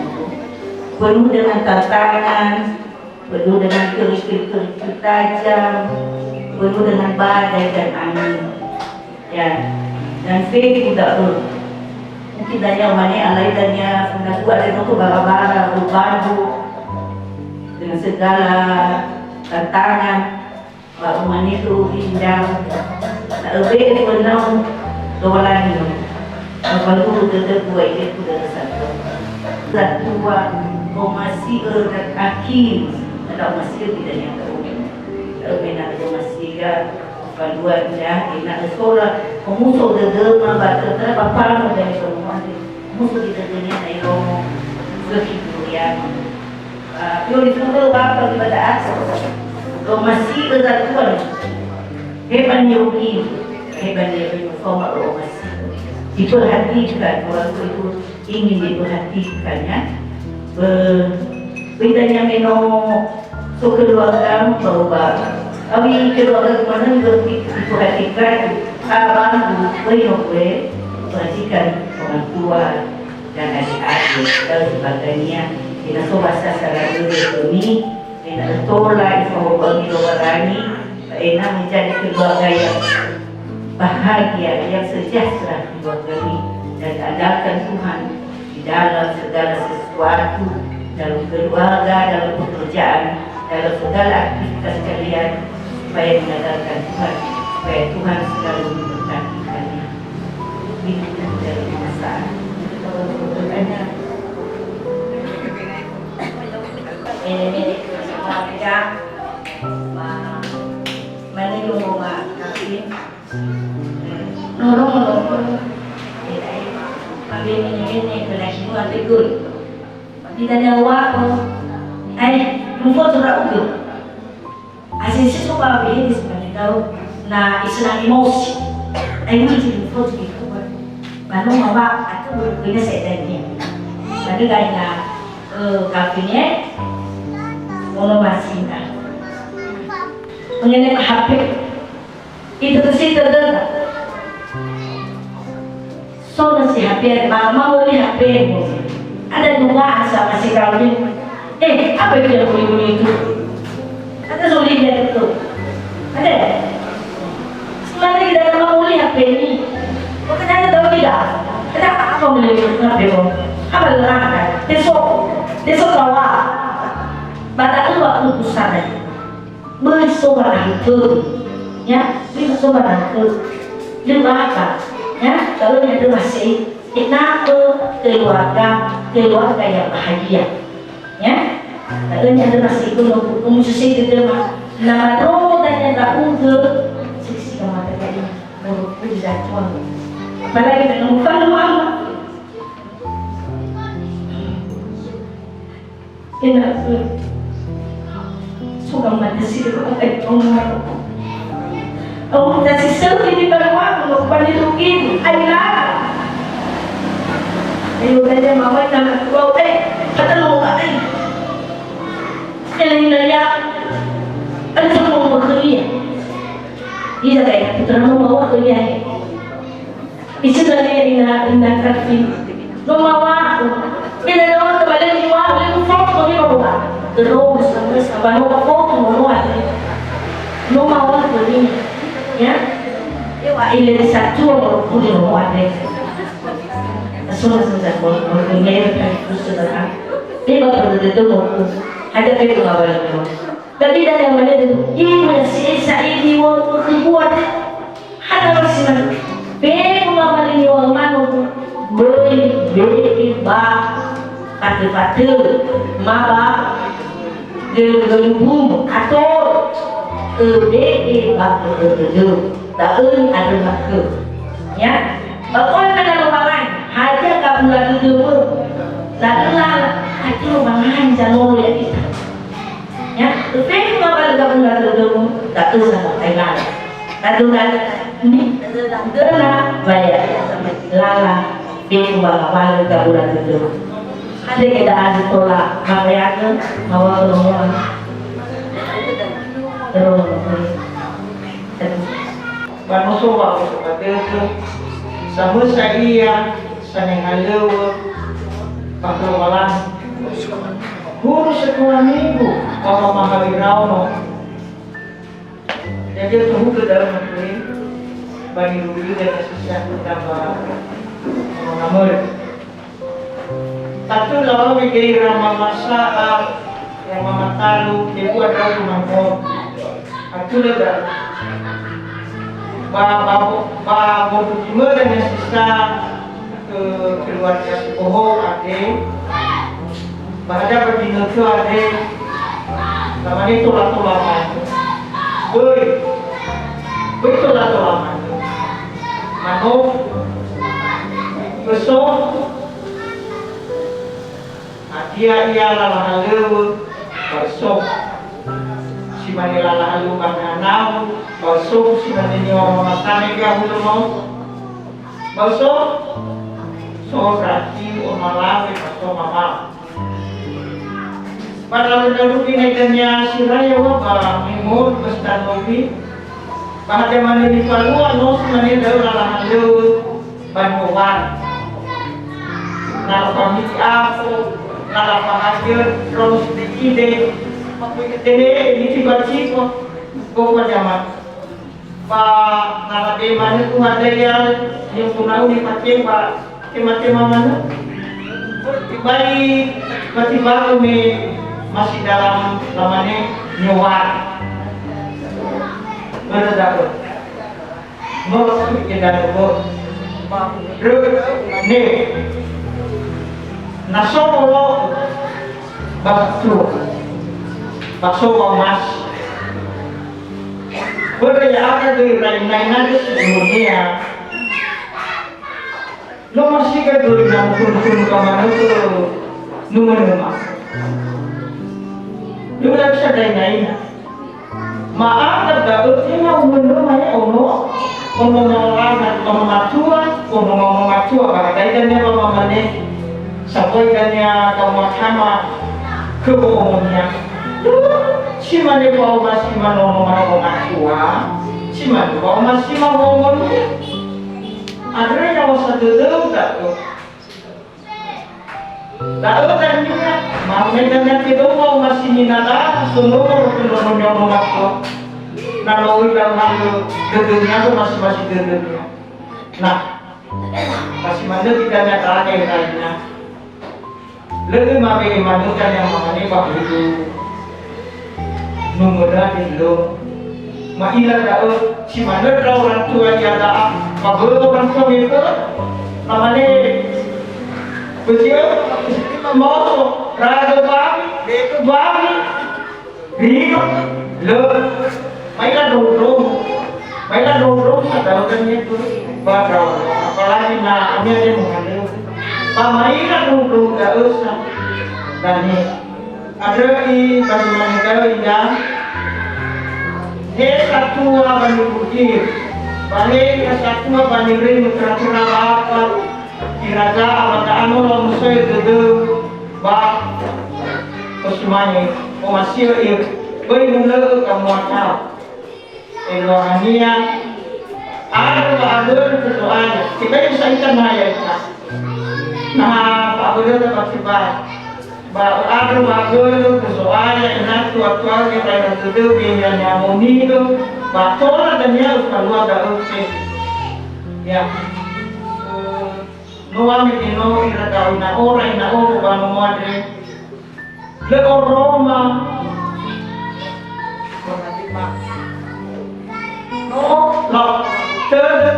Penuh dengan tantangan, penuh dengan kerikil-kerikil tajam, penuh dengan badai dan angin. Ya, dan fefu da'ö. Mungkin dania umane alai dania fondasua ada no bara-bara, berbanduk dengan segala tantangan. Ba umane khöu, Indah, na öbe'e fönau Lowalangi, ba falulu dödögu wa ileku dödö satua. Satua, omasi'ö, aki, na omasi'ö tidak nyata omi. Öme na omasi'ö, falua, Indah, ena'ö tola omuso dödöma ba tötra ba pano dari Lowalangi. Muso di dödönia na irongo, sökhi duriana. Ah, yoni fulu bapa di bada'at. Lo masi'ö zatuan. Hebat ya Umi, hebat ya Umi, faoma lo masi'ö. Diperhatikan, orang tua itu ingin diperhatikan ya. Be-, bedanya meno so keluarga baru ba. Awi keluarga manö diperhatikan. Abang, böi no gue, perhatikan orang tua. Dan adik-adik, dalam sebagainya, ina so bahasa Saragögö khömi, ina tola ifahuhuami Lowalangi, ina menjadi keluarga yang bahagia, yang sejahtera keluarga ini, dan andalkan Tuhan di dalam segala sesuatu, dalam keluarga, dalam pekerjaan, dalam segala aktivitas kalian, supaya mengandalkan Tuhan, supaya Tuhan selalu memberkati kalian. Ini dari masa. Mana yang mau makan? Nolong, nolong. Tapi ini, ini, kena semua tegur. Tidak ada apa-apa. Eh, lupa surat udah. Asese so ba wehe di sepanjang tahun, na isenang emosi. Ai mungkin di foto di kuat. Manu mawa atau berpunya saya tanya. Manu gaya, eh, kafinya, ono masih. Mengenai H P, itu sih terdengar. So na si H P, ma, ma möli H P mo. Ada dua sama si kawin. Eh, apa itu yang bunyi-bunyi itu? Ada so lihat itu. Ada? Sebenarnya kita ada ma möli H P ini. Bukan ada tahu tidak? Ada apa möli H P mo? Apa leraka? Teso, teso tawa. Bata dua kuku sana. Böi so wa'akhö, ya, böi so wa'akhö. Lö wa'akhö, ya, kalau ada masih, ena'ö keluarga, keluarga yang bahagia. Ya, kalau ada masih, kalau, kalau sesi kedua, na madro dan yang tak ungke, sesi kamar tadi, mau pun jatuh. Apalagi dengan bukan mama. Ena'ö, so ba mate si lö agai ba umaro. Au mate si sökhi ni ba umaro, no ba ni rugi, ai la. Ayo, daya mama ina na kuau, eh, kata lo ai. Ela ina ya, ada sama mau bekerja. Iya, kayak putra mau bawa kerja. Isina ina, ina, ina kafi. No mawa. Ina no kembali ni wa, le foto ni wa. Terus, terus, ba no foto no wa. No mawa ni. Ya. Ewa ile satu no puli no wa. Asuna sasa ko, ko ni kan terus terang. Dia bakal betul no. Ada pe ko ngabal no. Tapi dari yang mana tu? Ibu si Isa ini wa kebuat. Hana wasi manu. Be mama ni wa manu. Böi be'e ba fatö-fatö, ma ba gölö-gölö bumbu, atau öbe'e ba gölö-gölö. Da'ö ni'andröma khö. Ya. Ba oi mana Lowalangi, hadia gabula dödömö. Da'ö lala, hadia Lowalangi zanolo ya'ita. Ya, fefu ngawalö gabula dödömö, da'ö samotai lala. Da'ö lala, ni, döna, baya, lala, fefu ngawalö gabula dödömö. Andre ke da'a tola, mabayagö, mawa romoa. Romoa. Ba no so wa'oso ba dödö, samösa ia sanihalöŵö ba khö Lowalangi. Huru sekola minggu ba wamahaö iraono. Ya'ia tohugö da'ö matu'ö ba nirugi dania sisa ba nona möli. Tatu lawa wege ira mamasa'a, ira mamatalu, tebu adrau mangor. Atulö da'ö. Ba, ba, ba, ba, bobu kimöda nya sisa, eh, keluarga si bohou ade. Ba ada ba ginötö ade. Lamane tola-tola manö. Böi. Böi tola-tola manö. Manö. Beso. Hadia ia lala halöŵö, ba so. Si mane lala halöŵö ba hanau, ba so si mane niŵa'ö mamasane gahulö mau. Ba so, so berarti ono alawe, ba so mama. Ba lalu-lalu binai dania siraya wa ba mimur bestanobi. Ba hadia manö nifalua no si mane da'ö lala halöŵö. Ba niŵa'ö. Na lafamiti afo, na lafahadia, raus de ide, ma kui ketehe, niti ba cipo, gofa jaman. Ba na labe manö tu hadaya, yang punau ni pakai ba tema-tema manö. Tibai, ba tibaru me masih dalam lamane niŵa'ö. Börö da'ö. No, ke danö, ne. Na so wolo'ö, ba so, ba so wa'omasi. Börö ya'aga göi raina-raina si dunia. No masiga göi na mufunu-funu kamanö numö-numö. Ya'ia bisa daina-ina. Ma'andrö da'ö tenga umönö ma'e ono, ono mamalana, ono matua, ono mamatua, ba hadia dania ba mamane, sambua dania gamakhama khö wo'omonia. Si mane wa'omasi manono manono matua, si mane wa'omasi ma wo'omonia. Andrö ya'osa dödöu da'ö. Da'ö dania, ma'ume dania tedoa omasi nina da, sonoro khö nono nyono matua. Na no oi da'ö halö dödönia, masi-masi dödönia. Nah, masi manö kita nya da'e laina. Lö mabe'e manö dania mamane ba hulu. Numöda dilo. Ma'ila da'ö, si manö ndra'o orang tua iada'a, ba börö orang tua meföna. Lamane, "Bözi'ö, maoso, raga bami, be'e bami, rino, lö." Ma'ila ndrou-ndrou. Ma'ila ndrou-ndrou, sa da'ö dania tu, ba ndra'o. Apalagi na ami ade muhalö. Ba ma'ila ndrou-ndrou da'ö sa, dania. Andrö i ba zi mane da'ö ira, he satua ba nibu'ir, ba he satua ba niröi mötöra-töra ba apa, iraza'a ba da'ö no lamusoe dödöu ba osumane, omasi'ö ira, böi mulö'ö kamuatau. Eluahania, andrö wa'abölö khö Zo'aya. Tebai sa'ita na ya'ita. Na fa'abölöda ba tebai. Ba andrö wa'abölö khö Zo'aya, ena'ö tua-tua'ö gera'era dödöu, gera'era ni'amoni'ö, ba tola dania öfalua da'ö fefu. Ya. No wamedeno'ö ira da'ö ina'ora, ina'ogu ba nomo andre. Lö oroma. No, no, tödö.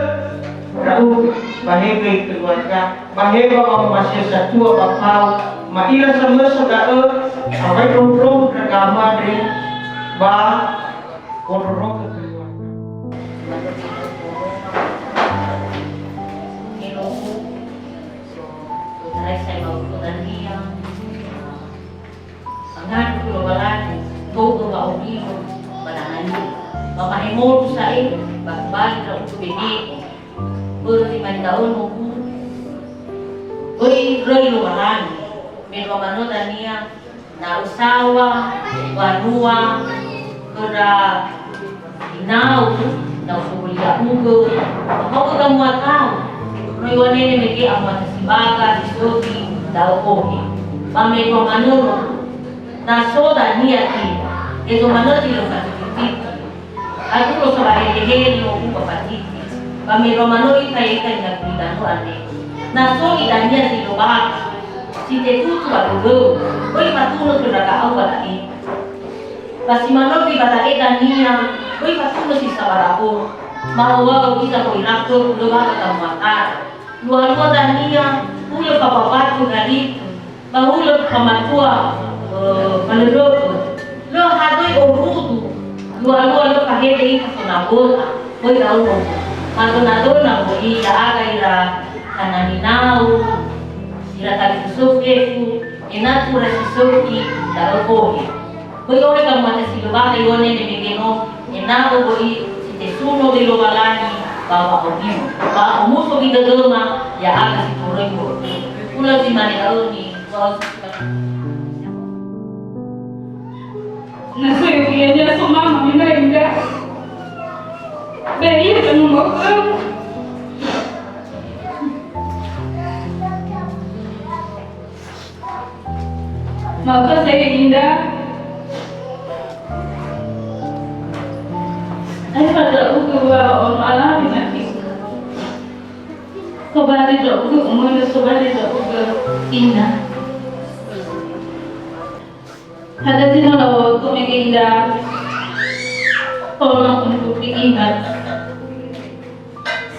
Ndra'ugö, ba he göi keluarga, ba he ba wa'omasi'ö satua ba fao, ma'ila samösa da'ö, awai ndrou-ndrou ndra gama andre, ba wondrorogö keluarga. Eno'ö, so, so, tarai sai ba uku dania. Sangandrö khö Lowalangi, to'ö wa'aurima ba dangania. Ba mahemolu sa'ae, ba tobali ndra'ugö bene'ö. Börö zi mane da'ö nogu, böi röi Lowalangi, mendrua manö dania, na ösaŵa, banua, khöra inau, Na'o sogoli ya'ugö, ba ha'ugö gamuatau, no iŵa'ö nene mege amuata si baga, si sökhi, da'ö ohe. Ba me dua manörö, na so dania ira, hezo manö zi lö fatiti-titi. Adulo so ba hele-hele no uba fatiti. Ba me dua manö ita-ita ina gulidanö andre. Na so idania zi lö baga, si tetutu ba dödöu, böi fatunö khö ndra'ugö ba da'e. Ba si manö göi ba da'e dania, böi fatunö si sabara o, ma'owa'ö iza hoi rakö hulö baga gamuatara. Lua-lua dania, hulö fababatu galitu, ba hulö famatua, eh, falölöfö. Lö hadöi orudu, lua-lua lö fahede ita fona böla, böi rauro. Madöna-döna böi ya'aga ira hananinau, ira talifusö fefu, ena'ö tura si sökhi, da'ö ohe. Böi ohe gamuata si lö baga iŵa'ö nene mege no, ena'ö böi si tesuno göi Lowalangi ba wa'aurima, ba omuso göi dödöma, ya'aga si toröi moroi. Hulö zi mane da'ö ni, na so yökhiania so mama mina inda. Be iya tanumö khöu. Maka saya indah. Ayo pada ugu wa on alami nanti. Sobari do ugu umur sobari do ugu indah. Hada zino lo tumege indah. Tolong untuk diingat.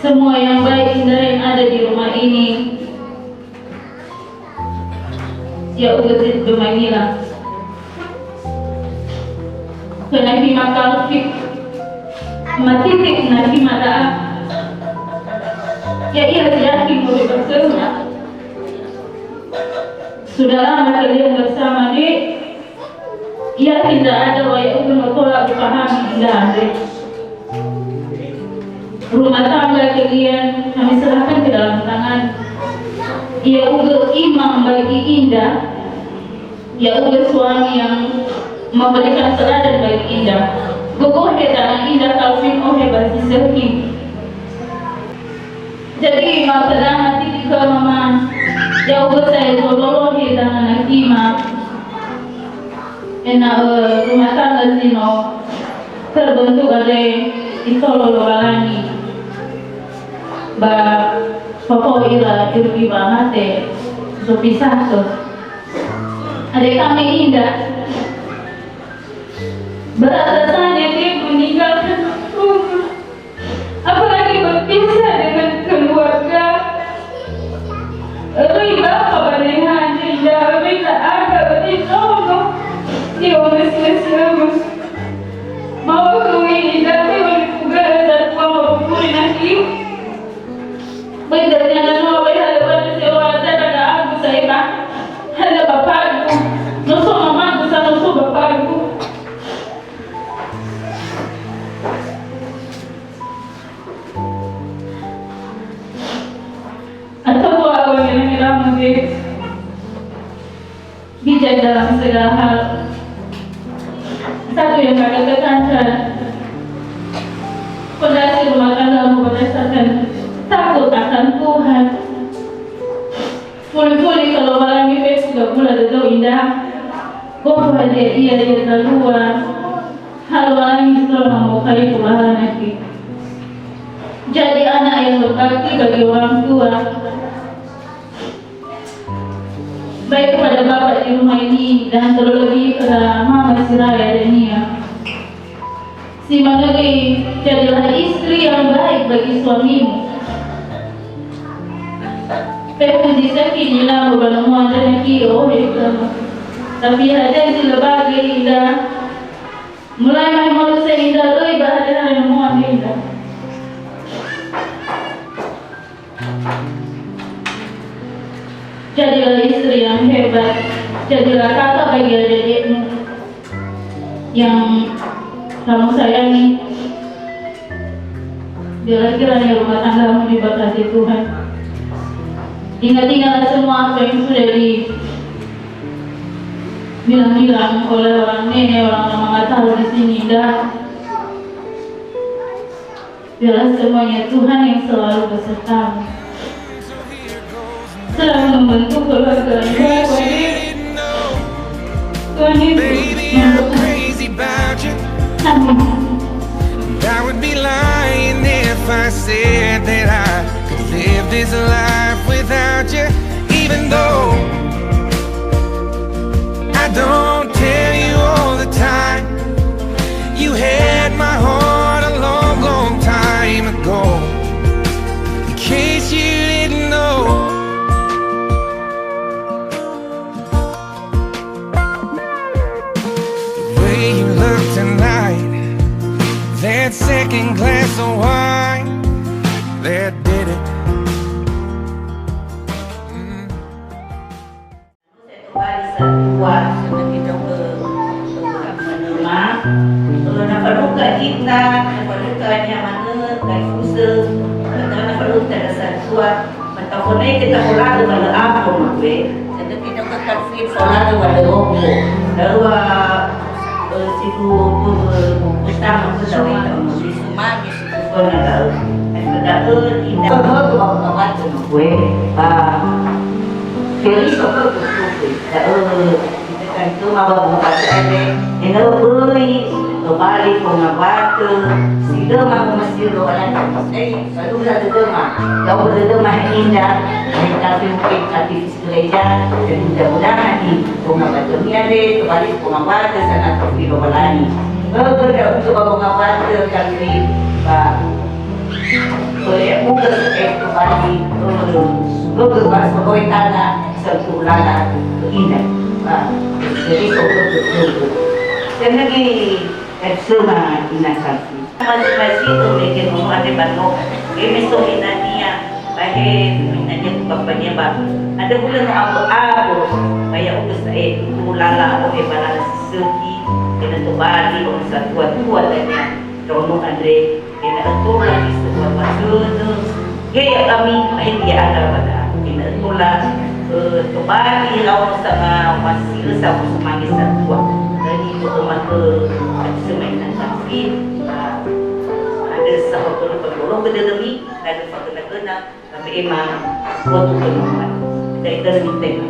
Semua yang baik indah yang ada di rumah ini, ya'ugö zi böi mangila. Khöna khima Kalfi, matitik na khima da'a. Ya'ia zi yakin moroi ba khöma. Sudah lama kalian bersama, Dek. Yakin ndra'aga wa ya'ugö no tola ufahami indah andre. Rumah tangga kalian kami serahkan ke dalam tangan. Ya'ugö imam bagi indah, ya'ugö suami yang memberikan teladan bagi indah. Gogohe tangan indah Kalfi ohe ba zi sökhi. Jadi, ma'ökhö danga titi khö mama, ya'ugö sa'ae zololohe danga na khima. Ena'ö rumah tangga zi no terbentuk andre itolo Lowalangi. Ba fofo ira juru mate, so pisahkö. Adek kami indah. Berat rasanya dia meninggalkan rumah. Apalagi berpisah dengan keluarga. Eri bapa baneha nida, eri na'aga, eri nono. Io, mesi-mesi, mesi. Mau kawin nida, eri wali puga, satua, mau puri nasi. Beda dengan nono, beda dengan sewa, ada, ada aku, saya, Pak. Ada bapakku. Noso mamaku, sa noso bapakku. Atau wa wa ngira-ngira mungkin bijak dalam segala hal. Satu yang kami tekankan, fondasi rumah tangga berdasarkan takut akan Tuhan. Fuli-fuli kalau Lowalangi fefu gabula dödöu indah, gofu hadia ia ia zalua, ha Lowalangi si tola mambokai fulaha nasi. Jadi anak yang berbakti bagi orang tua. Baik kepada bapak di rumah ini dan terlebih kepada mama Siraya Dania. Si manö göi, jadilah istri yang baik bagi suamimu. Fefu zi sökhi nilamö ba nomo andre naki, oh, he, utama. Tapi hadia zi lö baga indah. Mulai mai malusa indah, röi ba hare-hare nomo andre indah. Jadilah istri yang hebat, jadilah kakak bagi adik-adikmu yang kamu sayangi. Biarlah kiranya rumah tanggamu diberkati Tuhan. Ingat-ingatlah semua apa yang sudah dibilang-bilang oleh orang nenek, orang mama tahu di sini, dah. Biarlah semuanya Tuhan yang selalu besertamu. Selalu membantu keluarga Anda, Tuhan Yesus. Tuhan Yesus. Amin. I would be lying if I said that I could live this life without you, even though I don't tell you all the time. You had my heart a long, long time ago. In case you didn't know, the way you look tonight, that second glass of wine, that did it. Mm. Tobali satua, seperti dokter, eh, menema, eh, na faduka ita, na faduka niha manö, talifusö, na faduka ita satua, matafonai kita folalu wa lö afo, ma gue, seperti dokter Kalfin folalu wa lö opo, darua, eh, sibu, eh, utama kita wa ita, Yesus magi. Fona da'ö. Da'ö indah. Fona da'ö, ba, Keriso khögu, da'ö, ita kan cuma ba buka sa'ae, ena'ö böi tobali fongawatö, si lö mangumasi Lowalangi, eh, faduhu dödöma, ya'ugö dödöma he indah, he tapi mungkin aktivis gereja, dan mudah-mudahan di pengobatan ini ada kembali pengobatan sana Kofi Lowalangi. Bögö ndra'ugö ba pengobatan kami, ba, boleh udah eh kembali, eh, bögö ba sebagai tanah satu lala indah. Ba, jadi kau betul-betul. Dan lagi, eh, sama indah kami. Masing-masing tu mege nono andre ba no. Eme so inania, ba he inania ku bapania ba. Ada hulö no ambö-ambö, ba ya'ugö sa'ae, tu lala, o e ba lala si sökhi, ena'ö tobali, o satua-tua dania, ndraono andre, ena'ö tola iso ba wazönö, He ya'ami, ba he ya'aga ba da'a, ena'ö tola, eh, tobali raono sama wasi'ö sabu sumange satua. Lö ni to'ö ma'ö, eh, semai na tapi, eh, ada sahabat dulu bergolong ke dalam ni, ada fakir-fakir, kami emang waktu penuhan. Dari dalam ni tema.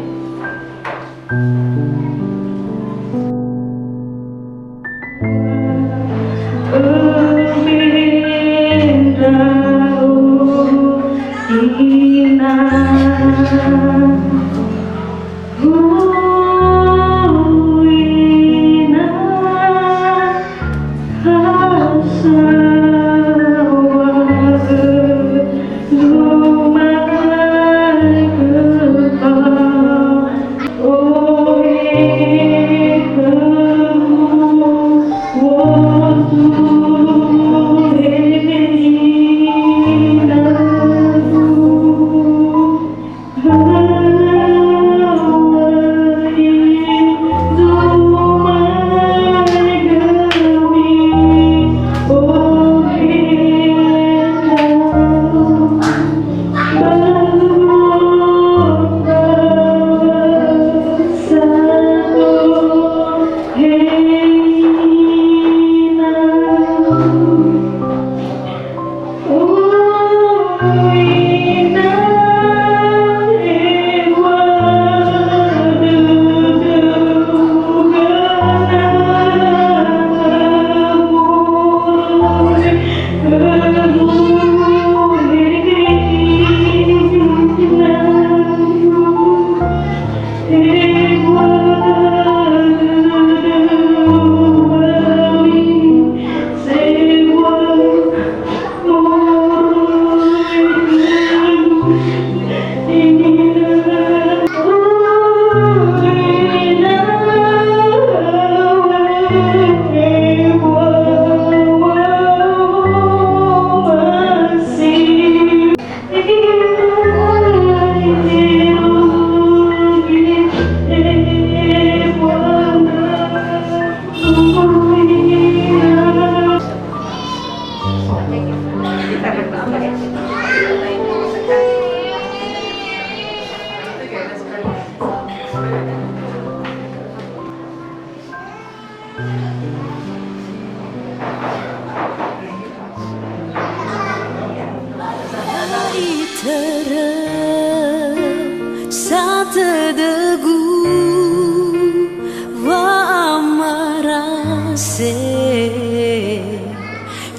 Se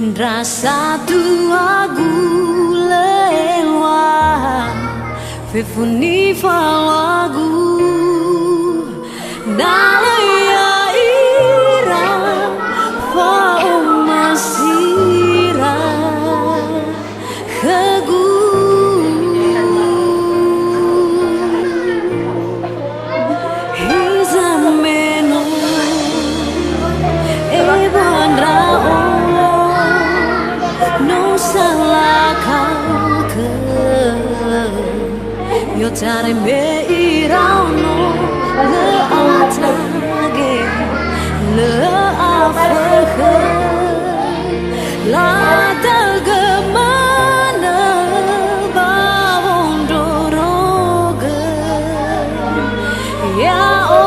ndra satuagu lö eluaha fefu nifaoagu, na lö ya'ira fa'omasira khögu. Hiza me no ebua ndra'o, no salaka khö. I'otarai me iraono, lö atage, lö afökhö. Latagö manö ba wondrorogö ya'o.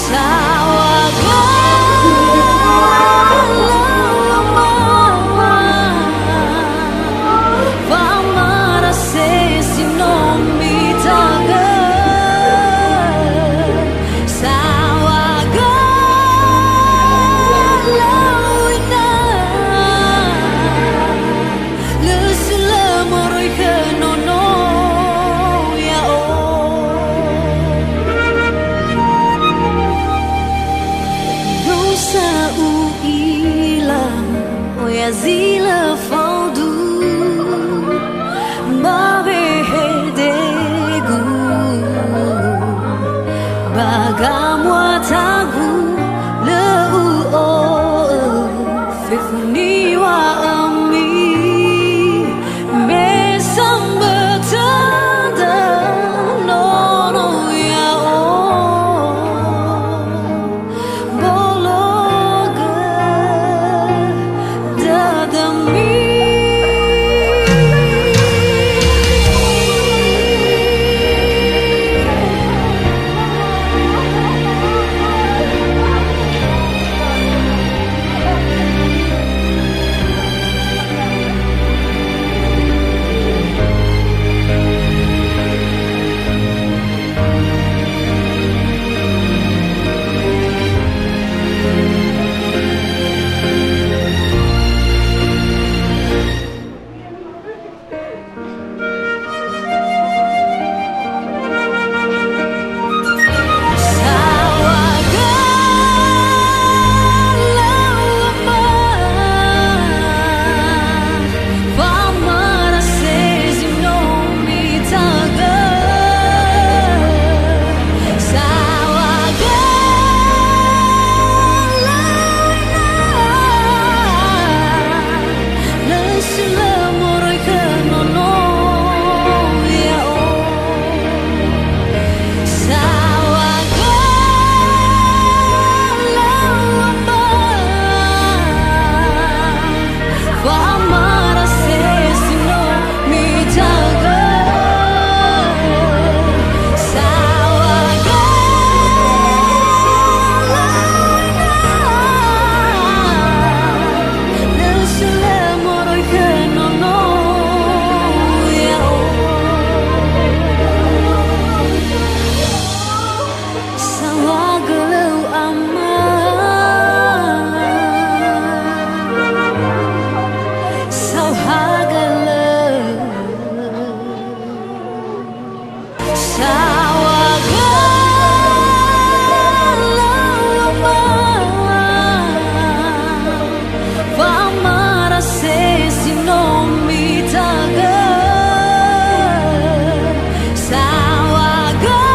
Saŵa galö ma wamara se si no mitagö. Saŵa galö ina, lö sulö moroi khö nono ya'o. No sa u'ila oya zi lö faudu ba wehedegu, ba gamuatagu lö u'o'ö fefu niŵa'ömi, me sambö tödö nono ya'o. Bologö dödömi. Lö sulö moroi khö nono ya'o. Saŵa galö ama, wa'amara se si no mitagö. Saŵa galö ina, lö sulö moroi khö nono ya'o. Saŵa galö ama, saŵa galö. Saŵa galö ama, wa'amara se si no mitagö. Saŵa galö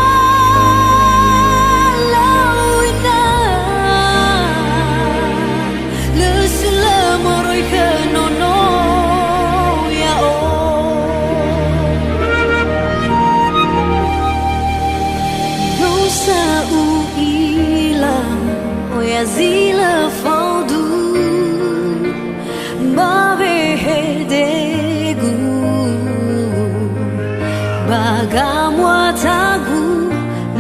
ina, lö sulö moroi khö nono ya'o. No sa u'ila oya zi lö faudu ba wehedegu, ba gamuatagu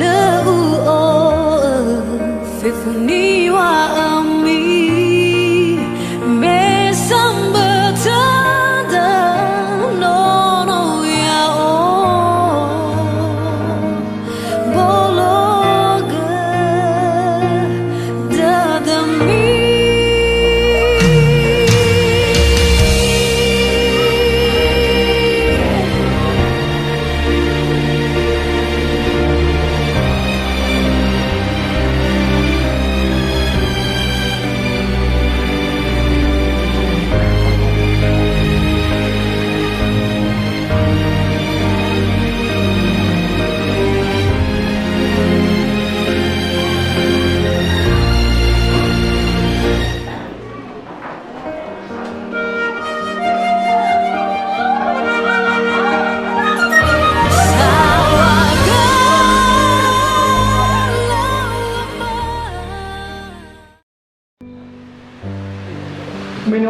lö u'o'ö fefu niŵa'ömi, me sambö tödö nono ya'o.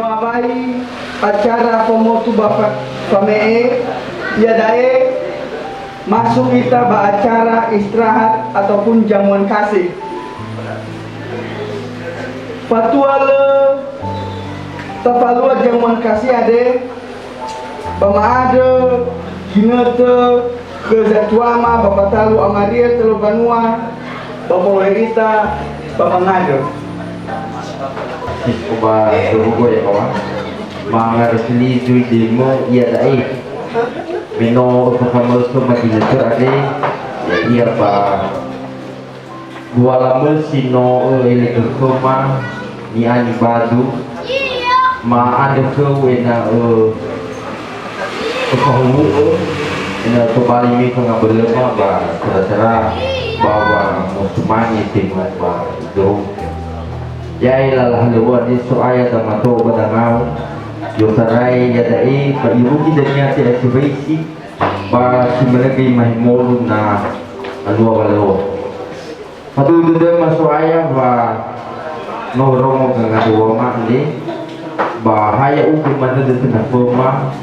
Mawai acara pemotu ba fa-, fame'e, iada'e masuk ita ba acara istirahat ataupun jamuan kasih. Fatua lö tafalua jamuan kasih ade, ba ma'andrö ginötö khö zatuama ba fatalu amaria tölu banua, ba molohe ita ba mangandrö. Ba surugo ya kawan, mangandrö sili zui demo iada'e. Me no öfa famaösö ba ginötö andre, ya'ia ba Dua lamö si no ö'elege khöma ni'ani badu, ma'andrö khöu ena'ö öfahowu'ö, ena'ö tobali me fangabölöma ba tara-tara ba wamosumange tenga ba idou. Ya'e lala halöŵö andre So'aya damato'ö ba dangau, i'otarai iada'e ba irugi dania te'ae tefaisi, ba si manö göi mahemolu na alua walöŵö. Faduhu dödöma So'aya wa no rongo gangandröwöma andre, ba ha ya'ugö manö dödö naföma,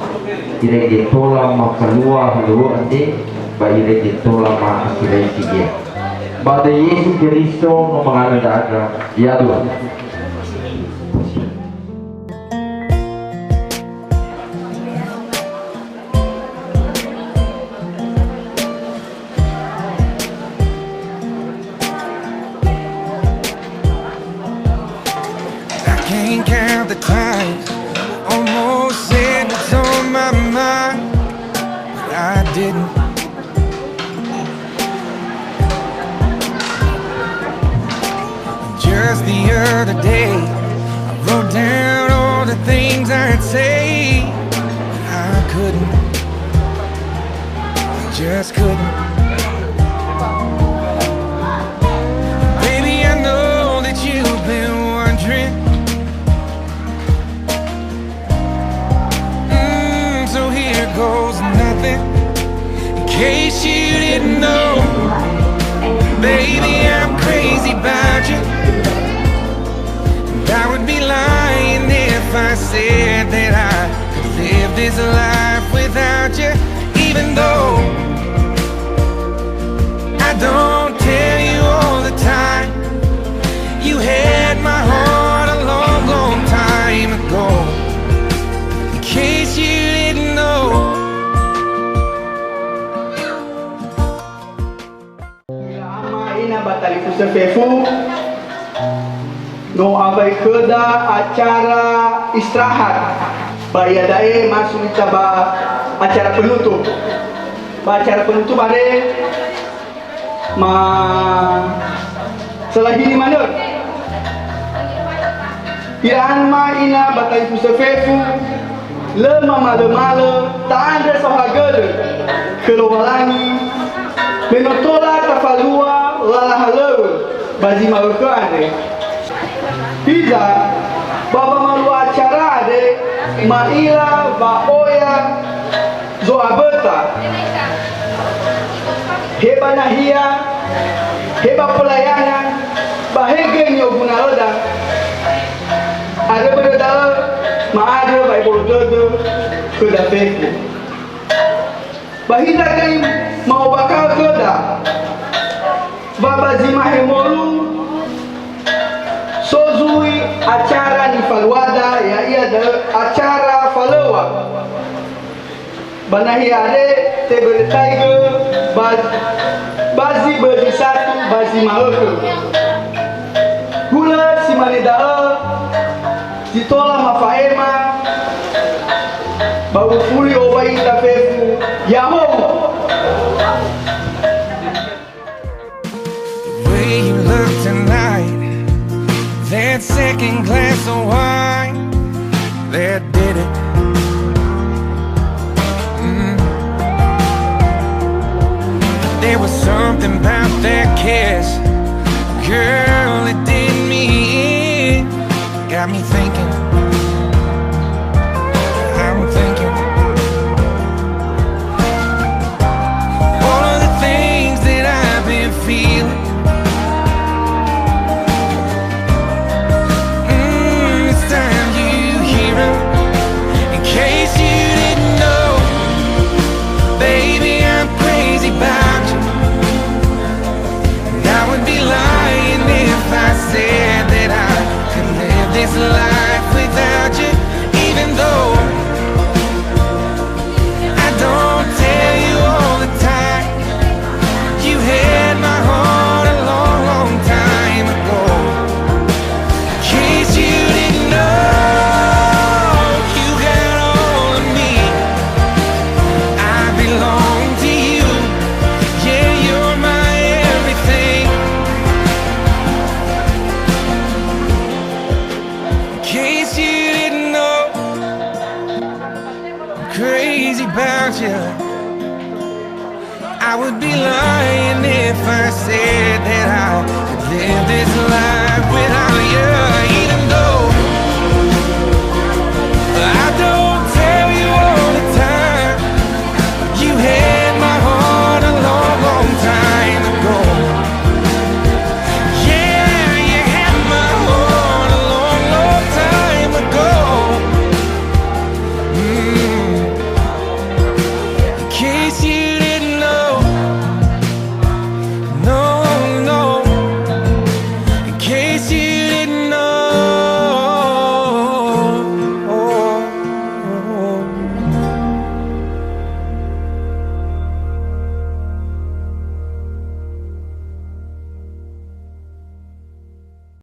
irege tola mafalua halöŵö andre, ba irege tola ma'asiraiti ia. Ba döi Yesu Keriso no mangalö ndra'aga, ya'aduhu. I can't count the times, almost said what's on my mind, but I didn't. Just the other day, I wrote down all the things I'd say, but I couldn't. I just couldn't. Baby, I know that you've been wondering. Mm, so here goes nothing. In case you didn't know, baby, I'm crazy about you. And I would be lying if I said that I could live this life without you. Even though I don't tell you all the time, you had my heart a long, long time ago. In case you didn't know. Ama ina ba talifusö fefu, no awai khöda acara istirahat, ba iada'e masuk ita ba acara penutup. Ba acara penutup andre, ma salahini manö. Ira ama ina ba talifusö fefu, lö mamalömalö ta'andrö saohagölö khö Lowalangi, me no tola tafalua lala halöŵö ba zi ma'ökhö andre. Hiza, ba wamalua acara andre, ma'ila wa oya zo'aböta, he ba nahia, he ba pelayanan, ba he göi ni'oguna'öda. Andrö börö da'ö, ma'andrö wa'ebolo dödö khöda fefu. Ba hiza göi ma'ombakha'ö khöda, wa ba zi ma'emolu so zui acara nifaluada, ya'ia da'ö acara falöŵa. Ba nahia andre teberetaigö ba, ba zi bözi satu ba zi ma'ökhö. Hulö si mane da'ö, zi tola mafa'ema, ba ufuli owai ita fefu, ya'ahowu. The way you look tonight, that second glass of wine, that did it. Mm. There was something about that kiss, girl, it did me in. Got me thinking, I'm thinking, all of the things that I've been feeling. Mm, it's time you hear Is life without you, even though I don't tell you all the time. You had my heart a long, long time ago. In case you didn't know, you got all of me. I belong to you. Yeah, you're my everything. In case you didn't know, I'm crazy about you. I would be lying